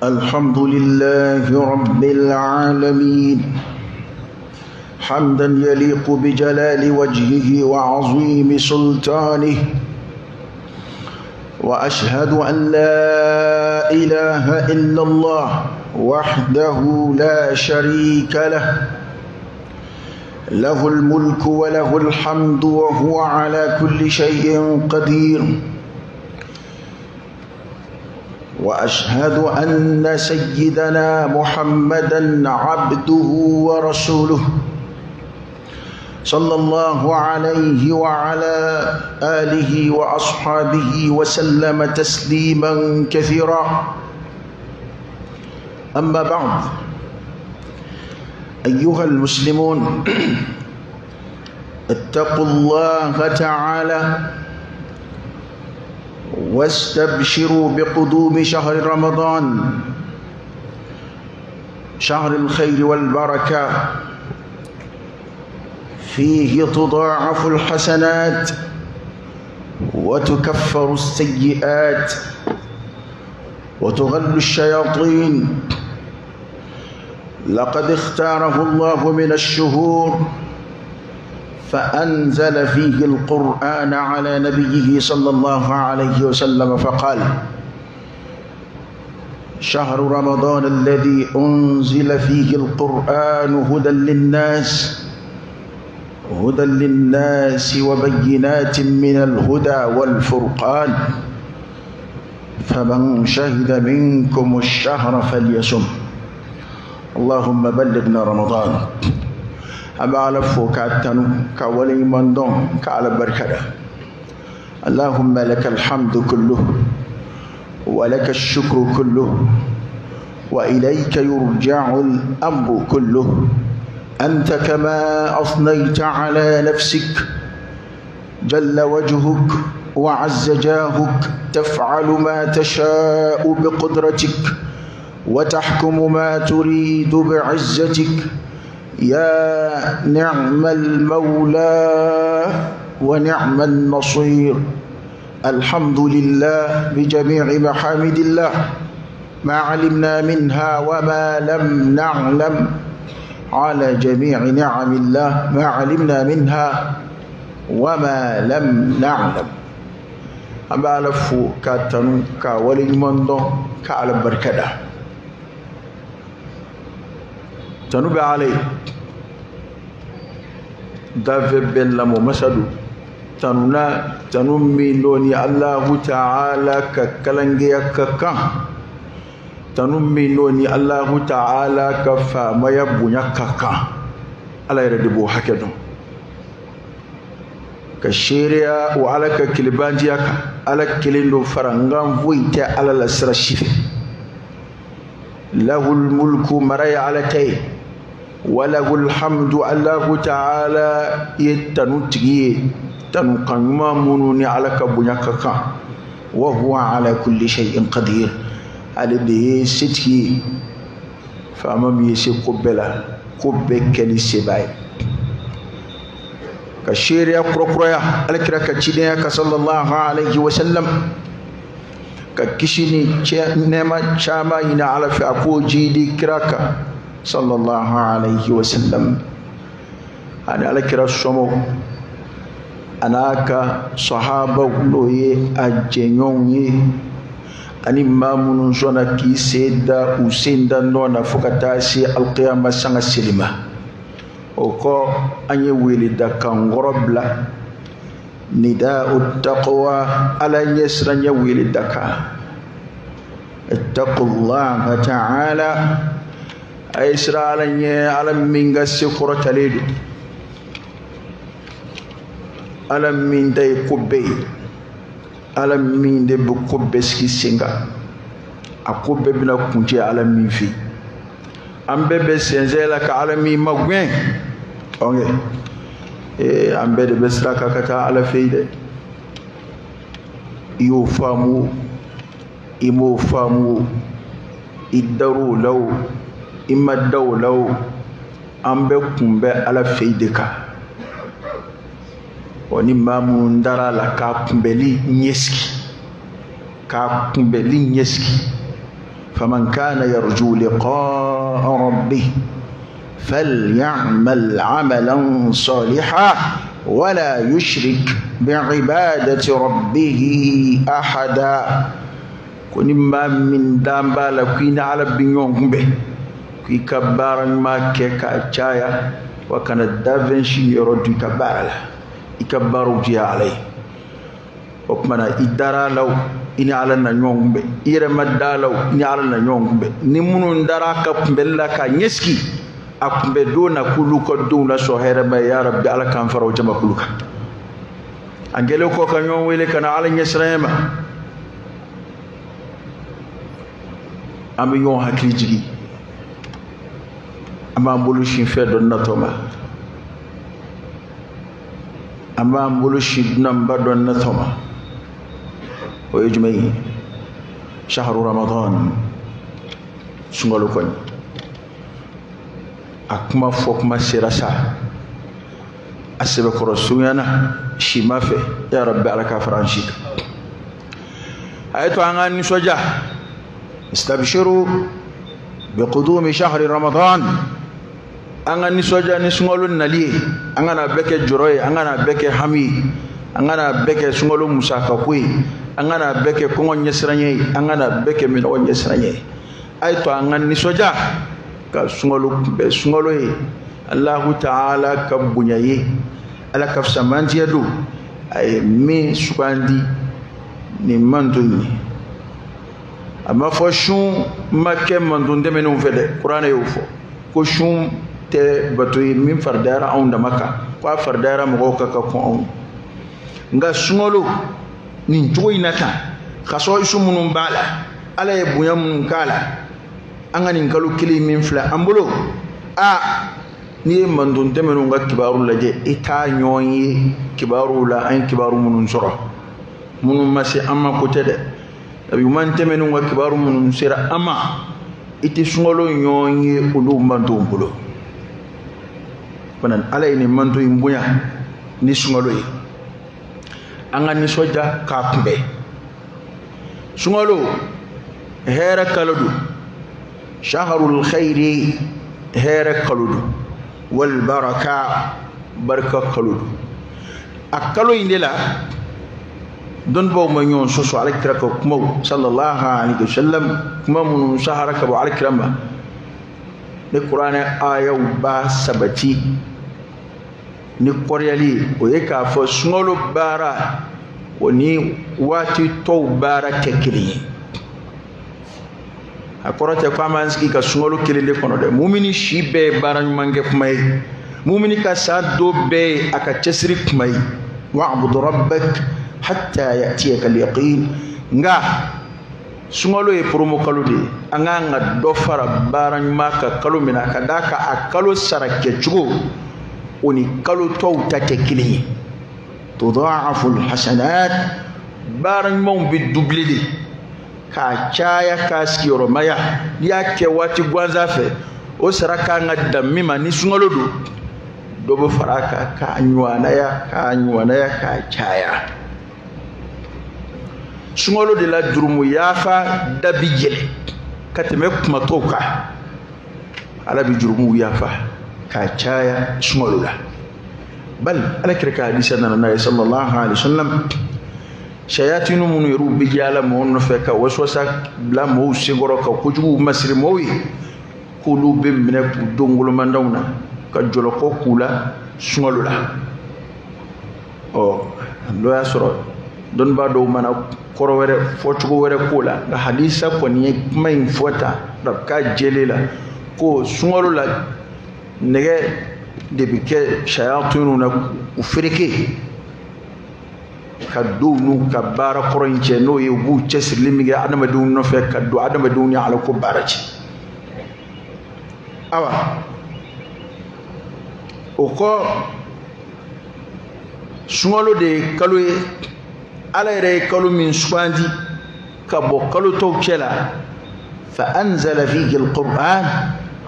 الحمد لله رب العالمين حمدا يليق بجلال وجهه وعظيم سلطانه واشهد ان لا اله الا الله وحده لا شريك له له الملك وله الحمد وهو على كل شيء قدير واشهد ان سيدنا محمدا عبده ورسوله صلى الله عليه وعلى اله واصحابه وسلم تسليما كثيرا اما بعد ايها المسلمون اتقوا الله تعالى واستبشروا بقدوم شهر رمضان شهر الخير والبركه فيه تضاعف الحسنات وتكفر السيئات وتغل الشياطين لقد اختاره الله من الشهور فأنزل فيه القرآن على نبيه صلى الله عليه وسلم فقال شهر رمضان الذي أنزل فيه القرآن هدى للناس هدى للناس وبينات من الهدى والفرقان فمن شهد منكم الشهر فليصم اللهم بلغنا رمضان an bɛ ala fo k'a tanu ka waleɲuman dɔn ka ala barika da allahumma laka alhamdu kulluh wa laka shukru kulluh wa ilayka yurja'u al-amru kulluh anta kama athnayta ala nafsik jalla wajhuk wa azza jahuk taf'alu ma tasha'u biqudratik وتحكم ما تريد بعزتك يا نعم المولى ونعم النصير الحمد لله بجميع محامد الله ما علمنا منها وما لم نعلم على جميع نعم الله ما علمنا منها وما لم نعلم an bɛ ala fo k'a tanu k'a waleɲuman dɔn ka ala barika da tanu bɛ ala ye dafɛn bɛɛ lamɔ masa don tanu na tanu min don ni alahu ta'ala ka kalangeya ka kan tanu min don ni alahu ta'ala ka faamaya bonya ka kan ala yɛrɛ de b'o hakɛ dɔn ka seereya o ala ka kelebantiya kan ala kelen don farankan foyi tɛ ala la sira si fɛ lahul mulku mara ye ala ta ye walahul hamdu alahu ta'ala ye tanu tigi ye tanu kan ɲuman minnu ni ala ka bonya ka kan wa huwa ala kulli shay'in qadir ale de ye setigi ye faama min ye se ko bɛɛ la ko bɛɛ kɛli se b'a ye ka seereya kurakuraya alakira ka cidenya kan sallallahu alaihi wa sallam ka kisi ni nɛɛma caman ɲini ala fɛ a k'o jiidi kira kan sallallahu alaihi wa sallam ani alakira somɔgɔw a n'a ka sahabaw n'o ye a jɛɲɔgɔnw ye ani maa minnu sɔnna k'i sen da u sen da nɔ na fo ka taa se alkiyama sanga seli ma o kɔ an ye weledakan kɔrɔ bila nida'u taqwa ala ɲɛsiranɲɛ weledakan ittaqullaha ta'ala a ye siran ala ɲɛ ala min ka se kɔrɔtalen don ala min ta ye ko bɛɛ ye ala min de bɛ ko bɛɛ sigi sen kan a ko bɛɛ bɛna kuncɛ ala min fɛ an bɛɛ bɛ sɛnsɛn la ka ala min magɛn ɔnkɛ ee an bɛɛ de bɛ sira kan ka taa ala fɛ yen dɛ i y'o faamu i m'o faamu i dar'o la o i ma da o la o an bɛɛ kun bɛ ala fɛ yen de kan ɔ ni maa minnu dara a la k'a kunbɛli ɲɛsigi k'a kunbɛli ɲɛsigi Faman kana yarju liqa'a rabbih falyamal amalan salihan wala yushrik bi'ibadati rabbih ahada. Ko ni maa min dan b'a la ko i ni Ala bi ɲɔgɔn kunbɛn, ko i ka baara ɲuman kɛ k'a caya, wa kana danfɛn si yɔrɔ dun i ka baara la, i ka baaraw diya Ala ye. O tuma na i dara a la o, i ni Ala na ɲɔgɔn kunbɛn, i yɛrɛ ma da a la o, i ni Ala na ɲɔgɔn kunbɛn. Ni minnu dara a ka kunbɛnli la k'a ɲɛsigi a kunbɛn don na, k'olu ka denw lasɔrɔ hɛrɛ ma ye, ya Rabbi, Ala k'an fara o jamakulu kan. An kɛlen kɔ ka ɲɔgɔn wele ka na Ala ɲɛsiranɲɛ ma, an bɛ ɲɔgɔn hakili jigin, an b'an bolo sin fɛn dɔ natɔ ma, an b'an bolo sin dunanba dɔ natɔ ma. O ye jumɛn ye? Shahru Ramadan, sunkalo kɔni, a kuma fɔ kuma sera sa, a sɛbɛkɔrɔ surunyana si ma fɛ, ya Rabbi, Ala k'a fara an si kan. A ye to an ka nisɔndiya. Istabshiru biqudumi shahri Ramadan, an ka nisɔndiya ni sunkalo nali ye. An kana bɛɛ kɛ jɔrɔ ye, an kana bɛɛ kɛ hami ye, an kana bɛɛ kɛ sunkalo musakako ye, an kana bɛɛ kɛ kɔngɔ ɲɛsiranɲɛ ye, an kana bɛɛ kɛ minɔgɔ ɲɛsiranɲɛ ye. A ye to an ka nisɔndiya ka sunkalo kunbɛn. Sunkalo ye Alahu Taala ka bonya ye, Ala ka fisamantiya don, a ye min sugandi nin manton ye. A ma fɔ sun ma kɛ manton tɛmɛnenw fɛ dɛ, kuranɛ y'o fɔ ko sun tɛ bato ye min faridayara anw dama kan, ko a faridayara mɔgɔw kan ka kɔn anw. Nka sunkalo nin cogo in na tan, kasɔrɔ minnu b'a la, Ala ye bonya minnu k'a la, an ka nin kalo kelen min filɛ an bolo, a n'i ye manton tɛmɛnenw ka kibaru lajɛ, i t'a ɲɔgɔn ye kibaruw la. An ye kibaru minnu sɔrɔ, minnu ma se an ma ko tɛ dɛ, nabi ɲuman tɛmɛnenw ka kibaru minnu sera an ma, i tɛ sunkalo ɲɔgɔn ye olu mantonw bolo. Fana Ala ye nin manton in bonya ni sunkalo ye, an ka nisɔndiya k'a kunbɛn. Sunkalo hɛrɛ kalo don, shahrul khairi, hɛrɛ kalo don, wal baraka, barika kalo don. A kalo in de la dɔnnibaaw ma ɲɔgɔn sɔsɔ Ala kira ka kumaw sallallahu alaihi wasallam, kuma minnu sahara ka bɔ Ala kira ma, ni kuranɛ ayaw b'a sabati ni kɔrɔyali ye, o ye k'a fɔ sunkalo baara o ni waati tɔw baara tɛ kelen ye. A kɔrɔ tɛ ko an b'an sigi ka sunkalo kelen de kɔnɔ dɛ. Mumini si bɛɛ ye baara ɲuman kɛ kuma ye, mumini ka san don bɛɛ ye a ka cɛsiri kuma ye. Wa'bud rabbak hatta ya'tiyaka al-yaqin. Nka sunkalo ye promo kalo de ye, an k'an ka dɔ fara baara ɲuman kan kalo min na, ka d'a kan a kalo sara kɛcogo o ni kalo tɔw ta tɛ kelen ye. Tudaafu al-hasanat, baara ɲumanw bɛ doubler de k'a caya k'a sigiyɔrɔmaya. N'i y'a kɛ waati gansan fɛ, o sara kan ka dan min ma, ni sunkalo don, dɔ bɛ fara a kan k'a ɲɔgɔnnaya, k'a ɲɔgɔnnaya, k'a caya. Sunkalo de la jurumu yafa da bi yɛlɛ ka tɛmɛ kuma tɔw kan. Ala bɛ jurumuw yafa k'a caya sunkalo la. Bali Ala kira ka hadisa nana n'a ye sallallahu alaihi wasallam, sayatinu minnu yɛrɛw bɛ yaala mɔgɔw nɔfɛ ka waswasa bila mɔgɔw senkɔrɔ ka kojuguw masiri mɔgɔw ye, k'olu bɛ minɛ k'u don ngolomandaw na ka jɔlɔkɔ k'u la sunkalo la. Ɔ n'o y'a sɔrɔ dɔnnibaa dɔw mana kɔrɔ wɛrɛ fɔcogo wɛrɛ k'o la, nka hadisa kɔni ye kuma in fɔ tan ka jɛlen la ko sunkalo la nɛgɛ de bɛ kɛ sayatinu na k'u fereke ka don n'u ka baara kɔrɔ in cɛ, n'o ye u b'u cɛsirili min kɛ adamadenw nɔfɛ ka don adamadenw ni Ala ko baara cɛ. Awa o kɔ, sunkalo de ye kalo ye Ala yɛrɛ ye kalo min sugandi ka bɔ kalo tɔw cɛ la. Fa anzala fihi alquran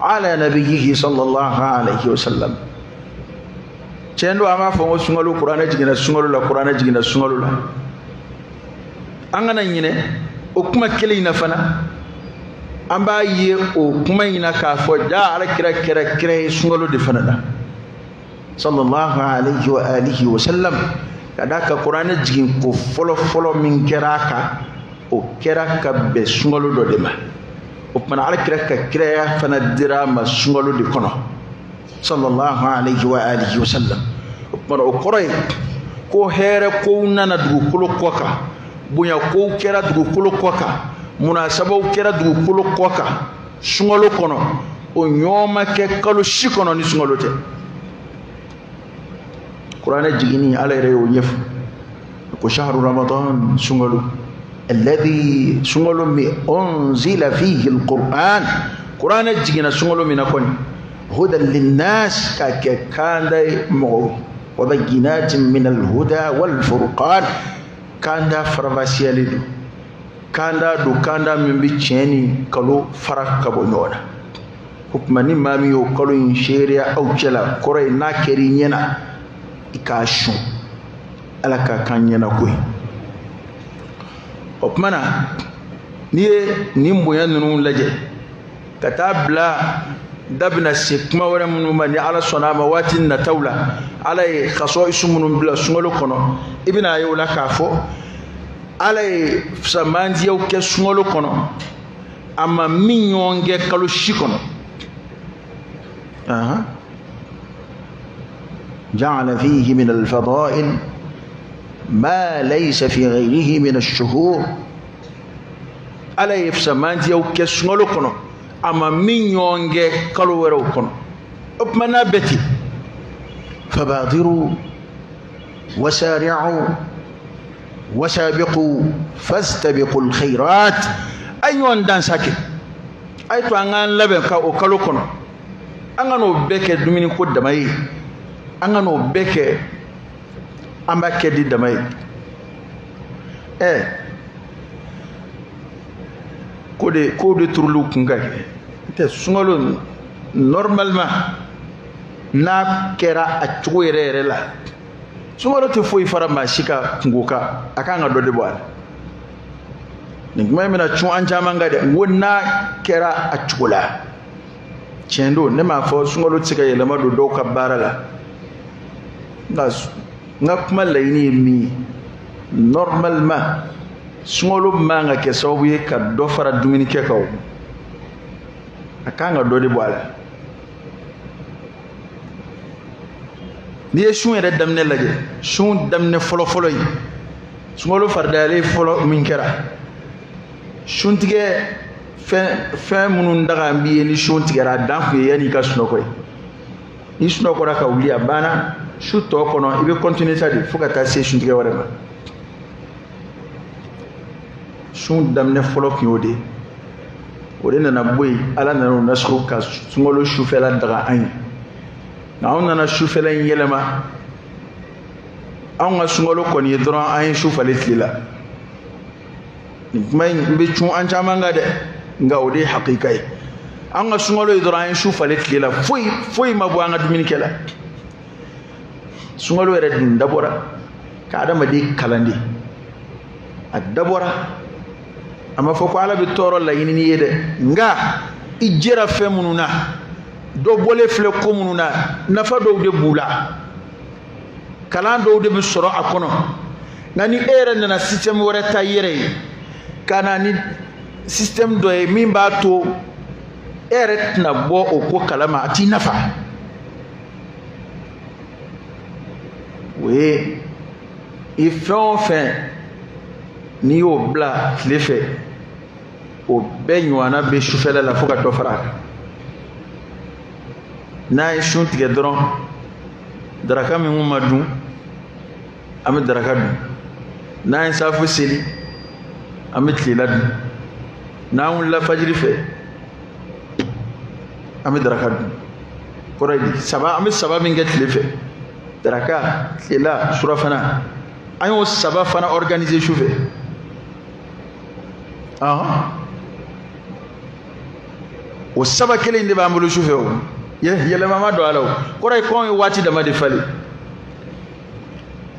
ala nabiyyihi sallallahu alaihi wasallam. Tiɲɛ don, an b'a fɔ ko sunkalo kuranɛ jiginna sunkalo la, kuranɛ jiginna sunkalo la. An kana ɲinɛ o kuma kelen in na fana. An b'a ye o kuma in na k'a fɔ jaa ala kira kɛra kira ye sunkalo de fana na, sallallahu alayhi wa alihi wa sallam, ka d'a kan kuranɛ jigin ko fɔlɔ fɔlɔ min kɛra a kan, o kɛra ka bɛn sunkalo dɔ de ma. O tuma na ala kira ka kiraya fana dira a ma sunkalo de kɔnɔ, sallallahu alayhi wa alihi wa sallam. O tuma na o kɔrɔ ye ko hɛrɛ kow nana dugukolo kɔ kan, bonya kow kɛra dugukolo kɔ kan, munasabaw kɛra dugukolo kɔ kan sunkalo kɔnɔ. O ɲɔgɔn ma kɛ kalo si kɔnɔ ni sunkalo tɛ. Kuranɛ jiginni, ala yɛrɛ y'o ɲɛfɔ ko shahru ramadan, sunkalo, alladhi, sunkalo min, unzila fihi alquran, kuranɛ jiginna sunkalo min na kɔni, hudan linnas, k'a kɛ kanda ye mɔgɔw, wa bayyinatin min alhuda wal furqan. Kanda faranfasiyalen don, kanda don, kanda min bɛ tiɲɛ ni nkalon fara ka bɔ ɲɔgɔn na. O tuma ni maa min y'o kalo in seereya aw cɛ la, kɔrɔ ye n'a kɛra i ɲɛna, i k'a sun. Ala k'a k'an ɲɛna ko ye. O tuma na n'i ye nin bonya ninnu lajɛ ka taa bila da bɛna se kuma wɛrɛ minnu ma, ni ala sɔnna a ma, waati nataw la, ala ye khasaisu minnu bila sunkalo kɔnɔ, i bɛna ye o la k'a fɔ ala ye fisamandiyaw kɛ sunkalo kɔnɔ, a ma min ɲɔgɔn kɛ kalo si kɔnɔ. Ja'ala fihi min al-fada'il ma laysa fi ghayrihi min ash-shuhur. Ala ye fisamandiyaw kɛ sunkalo kɔnɔ, a ma min ɲɔgɔn kɛ kalo wɛrɛw kɔnɔ. O tuma n'a bɛ ten, fabadiru wasari'u wasabiqu fastabiqu alkhairat. A ye ɲɔgɔn dansa kɛ, a ye to an k'an labɛn ka o kalo kɔnɔ. An ka n'o bɛɛ kɛ dumuni ko dama ye, an ka n'o bɛɛ kɛ an b'a kɛ di dama ye. Ko de turuliw kun ka kɛ tɛ sunkalo. Normalement, n'a kɛra a cogo yɛrɛ yɛrɛ la, sunkalo tɛ foyi fara maa si ka kunko kan, a kan ka dɔ de bɔ a la. Nin kuma in bɛna cun an caman kan dɛ. N ko n'a kɛra a cogo la, tiɲɛ don, ne m'a fɔ sunkalo tɛ se ka yɛlɛma don dɔw ka baara la, nka n ka kuma laɲini ye min ye, normalement sunkalo man ka kɛ sababu ye ka dɔ fara dumunikɛ kan, o a kan ka dɔ de bɔ a la. N'i ye sun yɛrɛ daminɛ lajɛ, sun daminɛ fɔlɔ-fɔlɔ ye sunkalo faridayalen fɔlɔ min kɛra, suntigɛ fɛn minnu daga b'i ye ni sun tigɛra, a dan tun ye yanni i ka sunɔgɔ ye. N'i sunɔgɔra ka wuli, a banna. Su tɔ kɔnɔ i bɛ continuer ta de fo ka taa se suntigɛ wɛrɛ ma. Sun daminɛ fɔlɔ tun y'o de ye. O de nana bɔ yen, ala nana o nasugu ka sunkalo sufɛla daga an ye. Nka anw nana sufɛla in yɛlɛma, anw ka sunkalo kɔni ye dɔrɔn an ye su falen tile la. Nin kuma in n bɛ cun an caman kan dɛ, nka o de ye hakika ye. An ka sunkalo ye dɔrɔn an ye su falen tile la, foyi foyi ma bɔ an ka dumunikɛ la. Sunkalo yɛrɛ dun dabɔra ka adamaden kalan de. A dabɔra, a ma fɔ ko ala bɛ tɔɔrɔ laɲini n'i ye dɛ, nka i jɛra fɛn minnu na, dɔ bɔlen filɛ ko minnu na, nafa dɔw de b'u la, kalan dɔw de bɛ sɔrɔ a kɔnɔ. Nka ni e yɛrɛ nana système wɛrɛ ta i yɛrɛ ye, ka na ni système dɔ ye min b'a to e yɛrɛ tɛna bɔ o ko kalama, a t'i nafa. O ye i fɛn o fɛn n'i y'o bila tile fɛ, o bɛɛ ɲɔgɔnna bɛ sufɛla la fo ka dɔ fara a kan. N'a ye sun tigɛ dɔrɔn, daraka min kun ma dun, an bɛ daraka dun. N'an ye saafo seli, an bɛ tilela dun. N'an wulila fajiri fɛ, an bɛ daraka dun. Kɔrɔ ye di, saba, an bɛ saba min kɛ tile fɛ, daraka, tilela, surafana, an y'o saba fana organiser su fɛ. O saba kelen de b'an bolo su fɛ. O yɛlɛma ma don a la. O kɔrɔ ye k'anw ye waati dama de falen.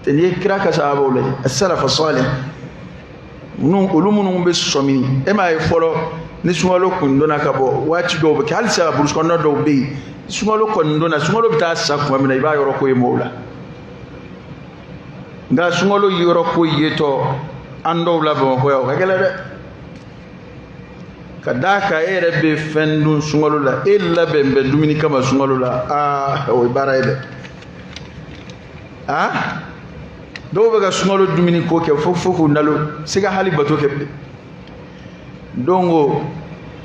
N'i ye kira ka sahabaw lajɛ, as-salafu salih, olu minnu bɛ sɔmi, e m'a ye fɔlɔ Ni sunkalo kun donna ka bɔ, waati dɔw bɛ kɛ, halisa burusi kɔnɔna dɔw bɛ yen, sunkalo kɔni donna, sunkalo bɛ taa sa tuma min na, i b'a yɔrɔ ko ye mɔgɔw la. Nka sunkalo yɔrɔ ko yetɔ an dɔw la Bamakɔ yan, o ka gɛlɛn dɛ. Ka d'a kan e yɛrɛ bɛ fɛn dun sunkalo la, e labɛn bɛ dumuni kama sunkalo la, aa o ye baara ye dɛ. Aa dɔw bɛ ka sunkalo dumuni ko kɛ fo k'u nalo se ka hali bato kɛ bilen. Don ko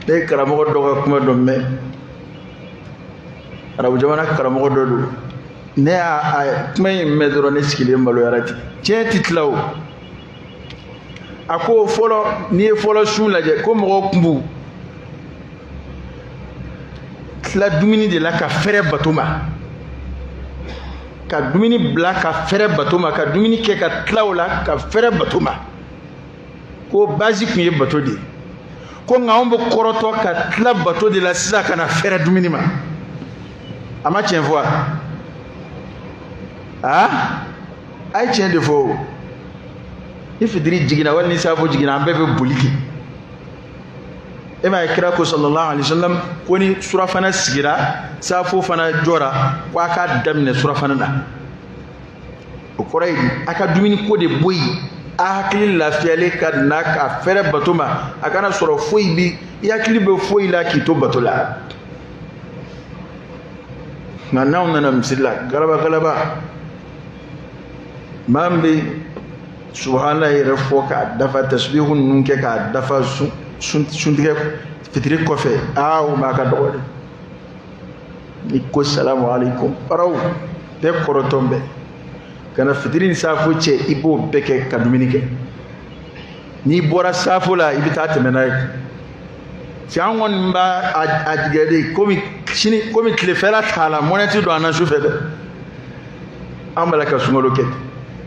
ne ye karamɔgɔ dɔ ka kuma dɔ mɛn, arabu jamana karamɔgɔ dɔ don. Ne y'a kuma in mɛn dɔrɔn, ne sigilen maloyara ten. Tiɲɛ ti tila o. A ko fɔlɔ, n'i ye fɔlɔ sun lajɛ, ko mɔgɔw tun b'u tila dumuni de la ka fɛrɛ bato ma, ka dumuni bila ka fɛrɛ bato ma, ka dumuni kɛ ka tila o la ka fɛrɛ bato ma. Ko basi tun ye bato de ye. Ko nka anw bɛ kɔrɔtɔ ka tila bato de la sisan ka na fɛrɛ dumuni ma. A ma tiɲɛ fɔ wa? Aa a ye tiɲɛ de fɔ o. Ni fitiri jiginna wali ni safo jiginna, an bɛɛ bɛ boli kɛ. E m'a ye kira ko sallallahu alaihi wa sallam ko ni surafana sigira, safo fana jɔra, ko a k'a daminɛ surafana na. O kɔrɔ ye di? A ka dumuni ko de bɔ yen, a hakili lafiyalen ka na ka fɛrɛ bato ma. A kana sɔrɔ foyi bi i hakili bɛ foyi la k'i to bato la. Nka n'anw nana misiri la galaba galaba, maa min bɛ subahana yɛrɛ fɔ k'a dafa, tasbihu ninnu kɛ k'a dafa suntigɛ fitiri kɔfɛ, aa o maa ka dɔgɔ dɛ. Ni ko salamu aleykum paraw, bɛɛ kɔrɔtɔn bɛɛ ka na fitiri ni safo cɛ, i b'o bɛɛ kɛ ka dumuni kɛ. N'i bɔra safo la, i bɛ taa tɛmɛ n'a ye. Cɛ an kɔni b'a a jigɛ de komi sini, komi tilefɛla t'a la, mɔnɛ ti don an na su fɛ dɛ. An b'a la ka sunkalo kɛ.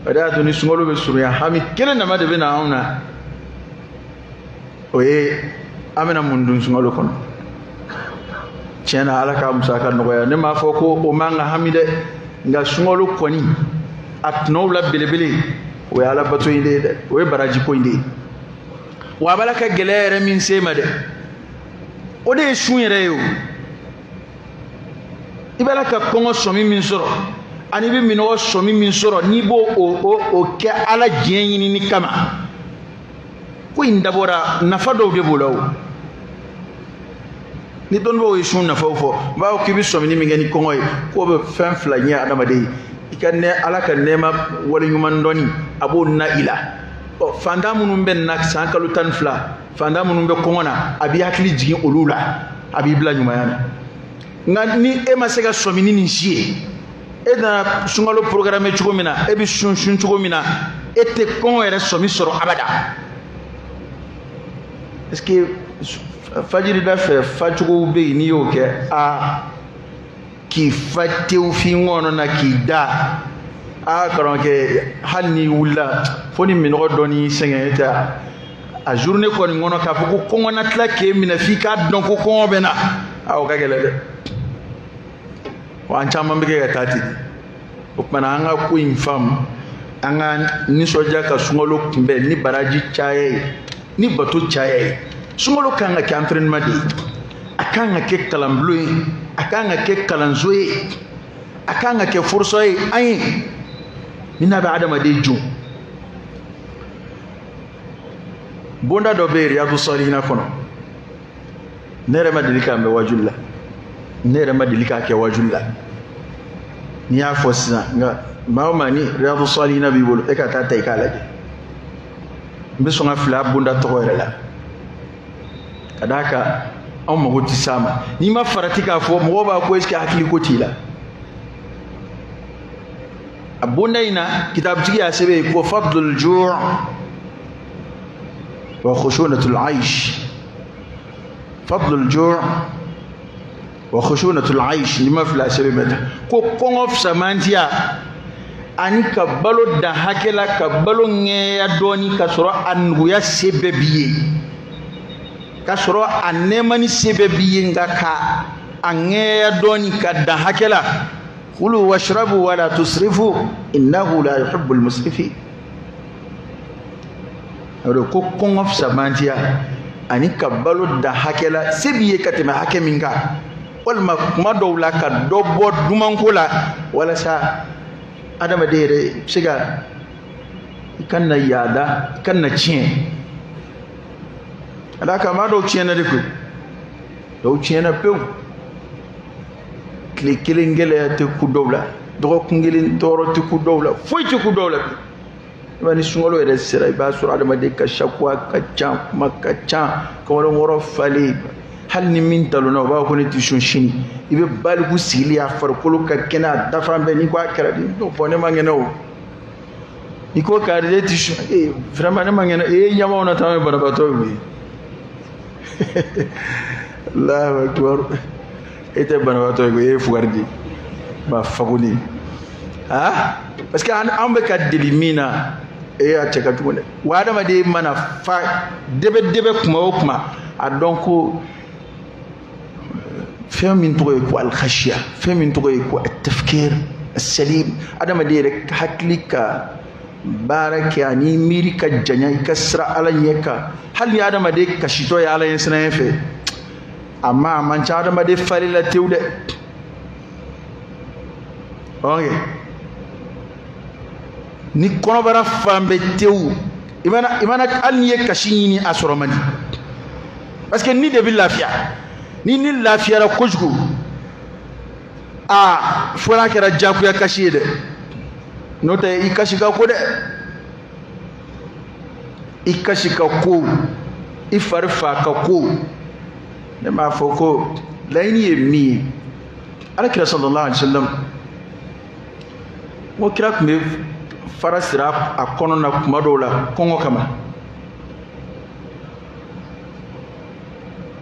O de y'a to ni sunkalo bɛ surunya, hami kelen dama de bɛ na anw na, o ye an bɛna mun dun sunkalo kɔnɔ. Tiɲɛ na, Ala k'a musaka nɔgɔya. Ne m'a fɔ ko o man ka hami dɛ, nka sunkalo kɔni a tɔnɔw la belebele, o ye ala bato in de ye dɛ, o ye baraji ko in de ye. Wa a b'a la ka gɛlɛya yɛrɛ min se ma dɛ, o de ye sun yɛrɛ ye o. I b'a la ka kɔngɔ sɔmi min sɔrɔ, ani i bɛ minɔgɔ sɔmi min sɔrɔ, n'i b'o o kɛ Ala diɲɛ ɲinini kama, ko in dabɔra nafa dɔw de b'o la o. Ni dɔnnibaaw ye sun nafaw fɔ, u b'a fɔ k'i bɛ sɔmini min kɛ ni kɔngɔ ye, k'o bɛ fɛn fila ɲɛ adamaden ye. I ka nɛ Ala ka nɛɛma waleɲuman dɔnni, a b'o na i la. Ɔ fantan minnu bɛ na san kalo 12, fantan minnu bɛ kɔngɔ na, a b'i hakili jigin olu la, a b'i bila ɲumanya na. Nka ni e ma se ka sɔmini nin si ye, e nana sunkalo programme cogo min na, e bɛ sun sun cogo min na, e tɛ kɔngɔ yɛrɛ sɔmi sɔrɔ abada. Est-ce que fajirida fɛ facogow bɛ yen, n'i y'o kɛ, a k'i fa tewu f'i ŋɔnɔ na k'i da, a karamɔgɔkɛ, hali n'i wulila fo ni minɔgɔ dɔɔni y'i sɛgɛn, e tɛ a journée kɔni kɔnɔ k'a fɔ ko kɔngɔ na tila k'e minɛ f'i k'a dɔn ko kɔngɔ bɛ na, a o ka gɛlɛn dɛ. Wa an caman bɛ kɛ ka taa ten. O tuma na an ka ko in faamu, an ka nisɔndiya ka sunkalo kunbɛn ni baraji caya ye, ni bato caya ye. Sunkalo kan ka kɛ entraînement de ye, a kan ka kɛ kalanbulon ye, a kan ka kɛ kalanso ye, a kan ka kɛ furusa ye an ye min n'a bɛ adamaden jɔ. Bonda dɔ bɛ yen Riyadu Salihina kɔnɔ, ne yɛrɛ ma deli k'a mɛn wajuli la, ne yɛrɛ ma deli k'a kɛ wajuli la. N'i y'a fɔ sisan, nka maa o maa ni Riyadu Salihina b'i bolo, e ka taa ta i k'a lajɛ. N bɛ sɔn ka fili a bonda tɔgɔ yɛrɛ la, ka d'a kan anw mago tɛ s'a ma. N'i ma farati k'a fɔ, mɔgɔw b'a ko est-ce que hakili ko t'i la. A bonda in na, kitabutigi y'a sɛbɛn yen ko fadlul ju' wa khushunatul aish. Fadlul ju' wa khushunatul aish, ni ma fila sɛbɛn bɛ ta ko kɔngɔ fisamantiya ani ka balo dan hakɛ la, ka balo ŋɛɲɛ dɔɔni, ka sɔrɔ a nuguya se bɛɛ b'i ye, ka sɔrɔ a nɛɛmani se bɛɛ b'i ye, nka ka a ŋɛɲɛ dɔɔni ka dan hakɛ la. Kulu washrabu wala tusrifu innahu la yuhibbul musrifin. O de ko kɔngɔ fisamantiya Ani ka balo dan hakɛ la se b'i ye ka tɛmɛ hakɛ min kan, walima kuma dɔw la ka dɔ bɔ dumanko la walasa adamaden yɛrɛ bɛ se ka i kana na yaada, i kana na tiɲɛ. Ka d'a kan maa dɔw tiɲɛna de koyi, dɔw tiɲɛna pewu. Tile kelen gɛlɛya tɛ ku dɔw la, dɔgɔkun kelen tɔɔrɔ tɛ ku dɔw la, foyi tɛ ku dɔw la bi. I b'a ni sunkalo yɛrɛ sera, i b'a sɔrɔ adamaden ka sakuwa ka ca, kuma ka ca, kamalenkɔrɔ falen. Hali ni min talonna, o b'a fɔ ko ne tɛ sun sini. I bɛ baliku sigili, a farikolo ka kɛnɛ, a dafa bɛɛ. N'i ko a kɛra di, bɔn ne man kɛnɛ o. N'i ko kari ne tɛ sun, ee vraiment ne man kɛnɛ. Ee ɲamaw na taa banabaatɔ ye koyi. Allahu akbar. E tɛ banabaatɔ ye koyi, e ye fugari de ye, ma fagoni. Ah, parce que an bɛ ka deli min na, e y'a cɛ ka jugu dɛ. Wa adamaden mana fa dɛbɛ dɛbɛ kuma o kuma, a dɔn ko fɛn min tɔgɔ ye ko alkhashiya, fɛn min tɔgɔ ye ko tafkir salim, adamaden yɛrɛ hakili ka baara kɛ ani miiri ka janya, i ka siran Ala ɲɛ kan. Hali ni adamaden kasitɔ ye Ala ɲɛ siranɲɛ fɛ, a ma a man ca adamaden fali la tewu dɛ. Ok, ni kɔnɔbara fan bɛ tewu, i mana hali n'i ye kasi ɲini, a sɔrɔ man di, parce que ni de bɛ lafiya. Ni ni lafiyara kojugu, aa fo n'a kɛra diyagoya kasi ye dɛ, n'o tɛ i kasi ka ko dɛ, i kasi ka ko, i fari fa ka ko. Ne m'a fɔ ko laɲini ye min ye, Ala kira sallallahu alaihi wa sallam, n ko kira tun bɛ fara siri a kɔnɔ na kuma dɔw la kɔngɔ kama.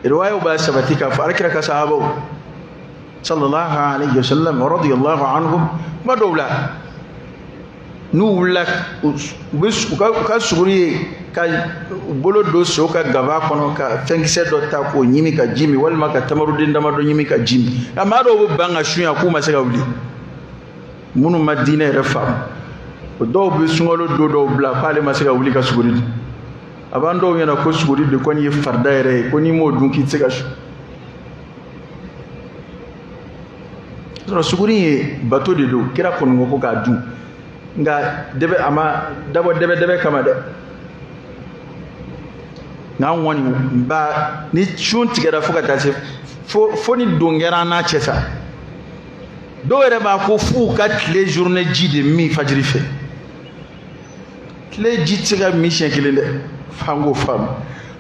Riwayaw b'a sabati k'a fɔ Ala kira ka sahabaw sallallahu alaihi wa sallam radiyallahu anhum, kuma dɔw la n'u wulila, u bɛ u ka suguri ye ka u bolo don so ka gaba kɔnɔ ka fɛnkisɛ dɔ ta k'o ɲimi ka ji min, walima ka tamaruden damadɔ ɲimi ka ji min. Nka maa dɔw bɛ ban ka sunya k'u ma se ka wuli, minnu ma diinɛ yɛrɛ faamu, o dɔw bɛ sunkalo don dɔw bila k'ale ma se ka wuli ka suguri dun. A b'an dɔw ɲɛna ko suguri de kɔni ye farida yɛrɛ ye, ko n'i m'o dun k'i tɛ se ka sun. Sɔrɔ suguri ye bato de don, kira kɔni ko ko k'a dun, nka dɛbɛ a ma dabɔ dɛbɛ dɛbɛ kama dɛ. Nka an kɔni ba ni sun tigɛra fo ka taa se fo ni don kɛra an n'a cɛ sa. Dɔw yɛrɛ b'a ko f'u ka tile journée ji de min fajiri fɛ. Tile ji tɛ se ka min siɲɛ kelen dɛ, f'an k'o faamu.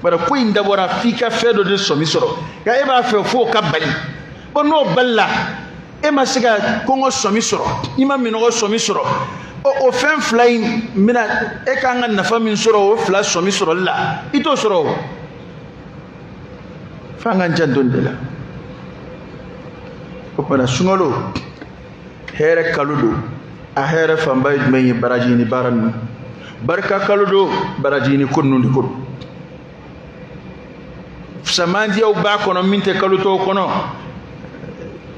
Bari ko in dabɔra f'i ka fɛn dɔ de sɔmi sɔrɔ, nka e b'a fɛ f'o ka bali. Bon n'o balila, e ma se ka kɔngɔ sɔmi sɔrɔ, i ma minɔgɔ sɔmi sɔrɔ, o fɛn fila in bɛna e kan ka nafa min sɔrɔ o fila sɔmi sɔrɔli la, i t'o sɔrɔ o. F'an k'an janto nin de la. O tuma na sunkalo hɛrɛ kalo don. A hɛrɛ fanba ye jumɛn ye? Baraji ɲini baara ninnu. Barika kalo don, baraji ɲini ko ninnu de ko don. Samandiyaw b'a kɔnɔ min tɛ kalo tɔw kɔnɔ.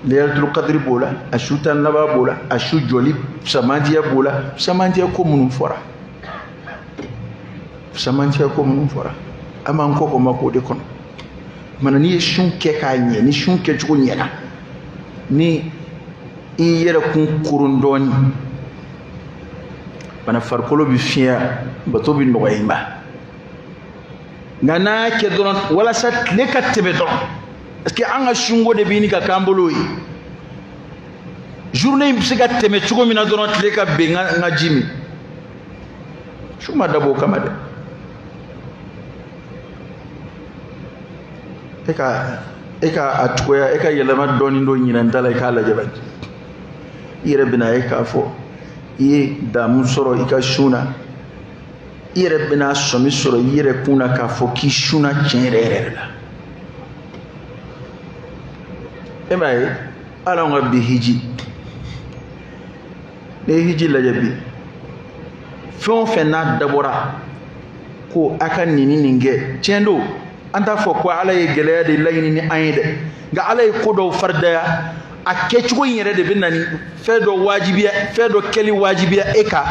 Laylatul qadri b'o la, a su tan laban b'o la, a su jɔli samandiya b'o la, samandiya ko minnu fɔra, samandiya ko minnu fɔra, an b'an kɔ kɔ ma k'o de kɔnɔ. Mana n'i ye sun kɛ k'a ɲɛ, ni sun kɛcogo ɲɛna, ni i yɛrɛ kun koron dɔɔni, bana farikolo bɛ fiɲɛ, bato bɛ nɔgɔya i ma. Nka n'a y'a kɛ dɔrɔn walasa tile ka tɛmɛ dɔrɔn, parce que an ka sunko de bɛ ɲini ka k'an bolo ye. Journée in bɛ se ka tɛmɛ cogo min na dɔrɔn, tile ka ben n ka ji min. Su ma dabɔ o kama dɛ. E ka a cogoya, e ka yɛlɛma dɔɔni don ɲinɛn ta la, i k'a lajɛ bani. I yɛrɛ bɛna ye k'a fɔ i ye damu sɔrɔ i ka sun na, i yɛrɛ bɛna sɔmi sɔrɔ i yɛrɛ kun na k'a fɔ k'i sunna tiɲɛ yɛrɛ yɛrɛ la. E m'a ye hali anw ka bi hiji, n'i ye hiji lajɛ bi, fɛn o fɛn n'a dabɔra ko a ka nin ni nin kɛ, tiɲɛ don, an t'a fɔ ko Ala ye gɛlɛya de laɲini ni an ye dɛ, nka Ala ye ko dɔw faridaya, a kɛcogo in yɛrɛ de bɛ na ni fɛn dɔ wajibiya, fɛn dɔ kɛli wajibiya e kan.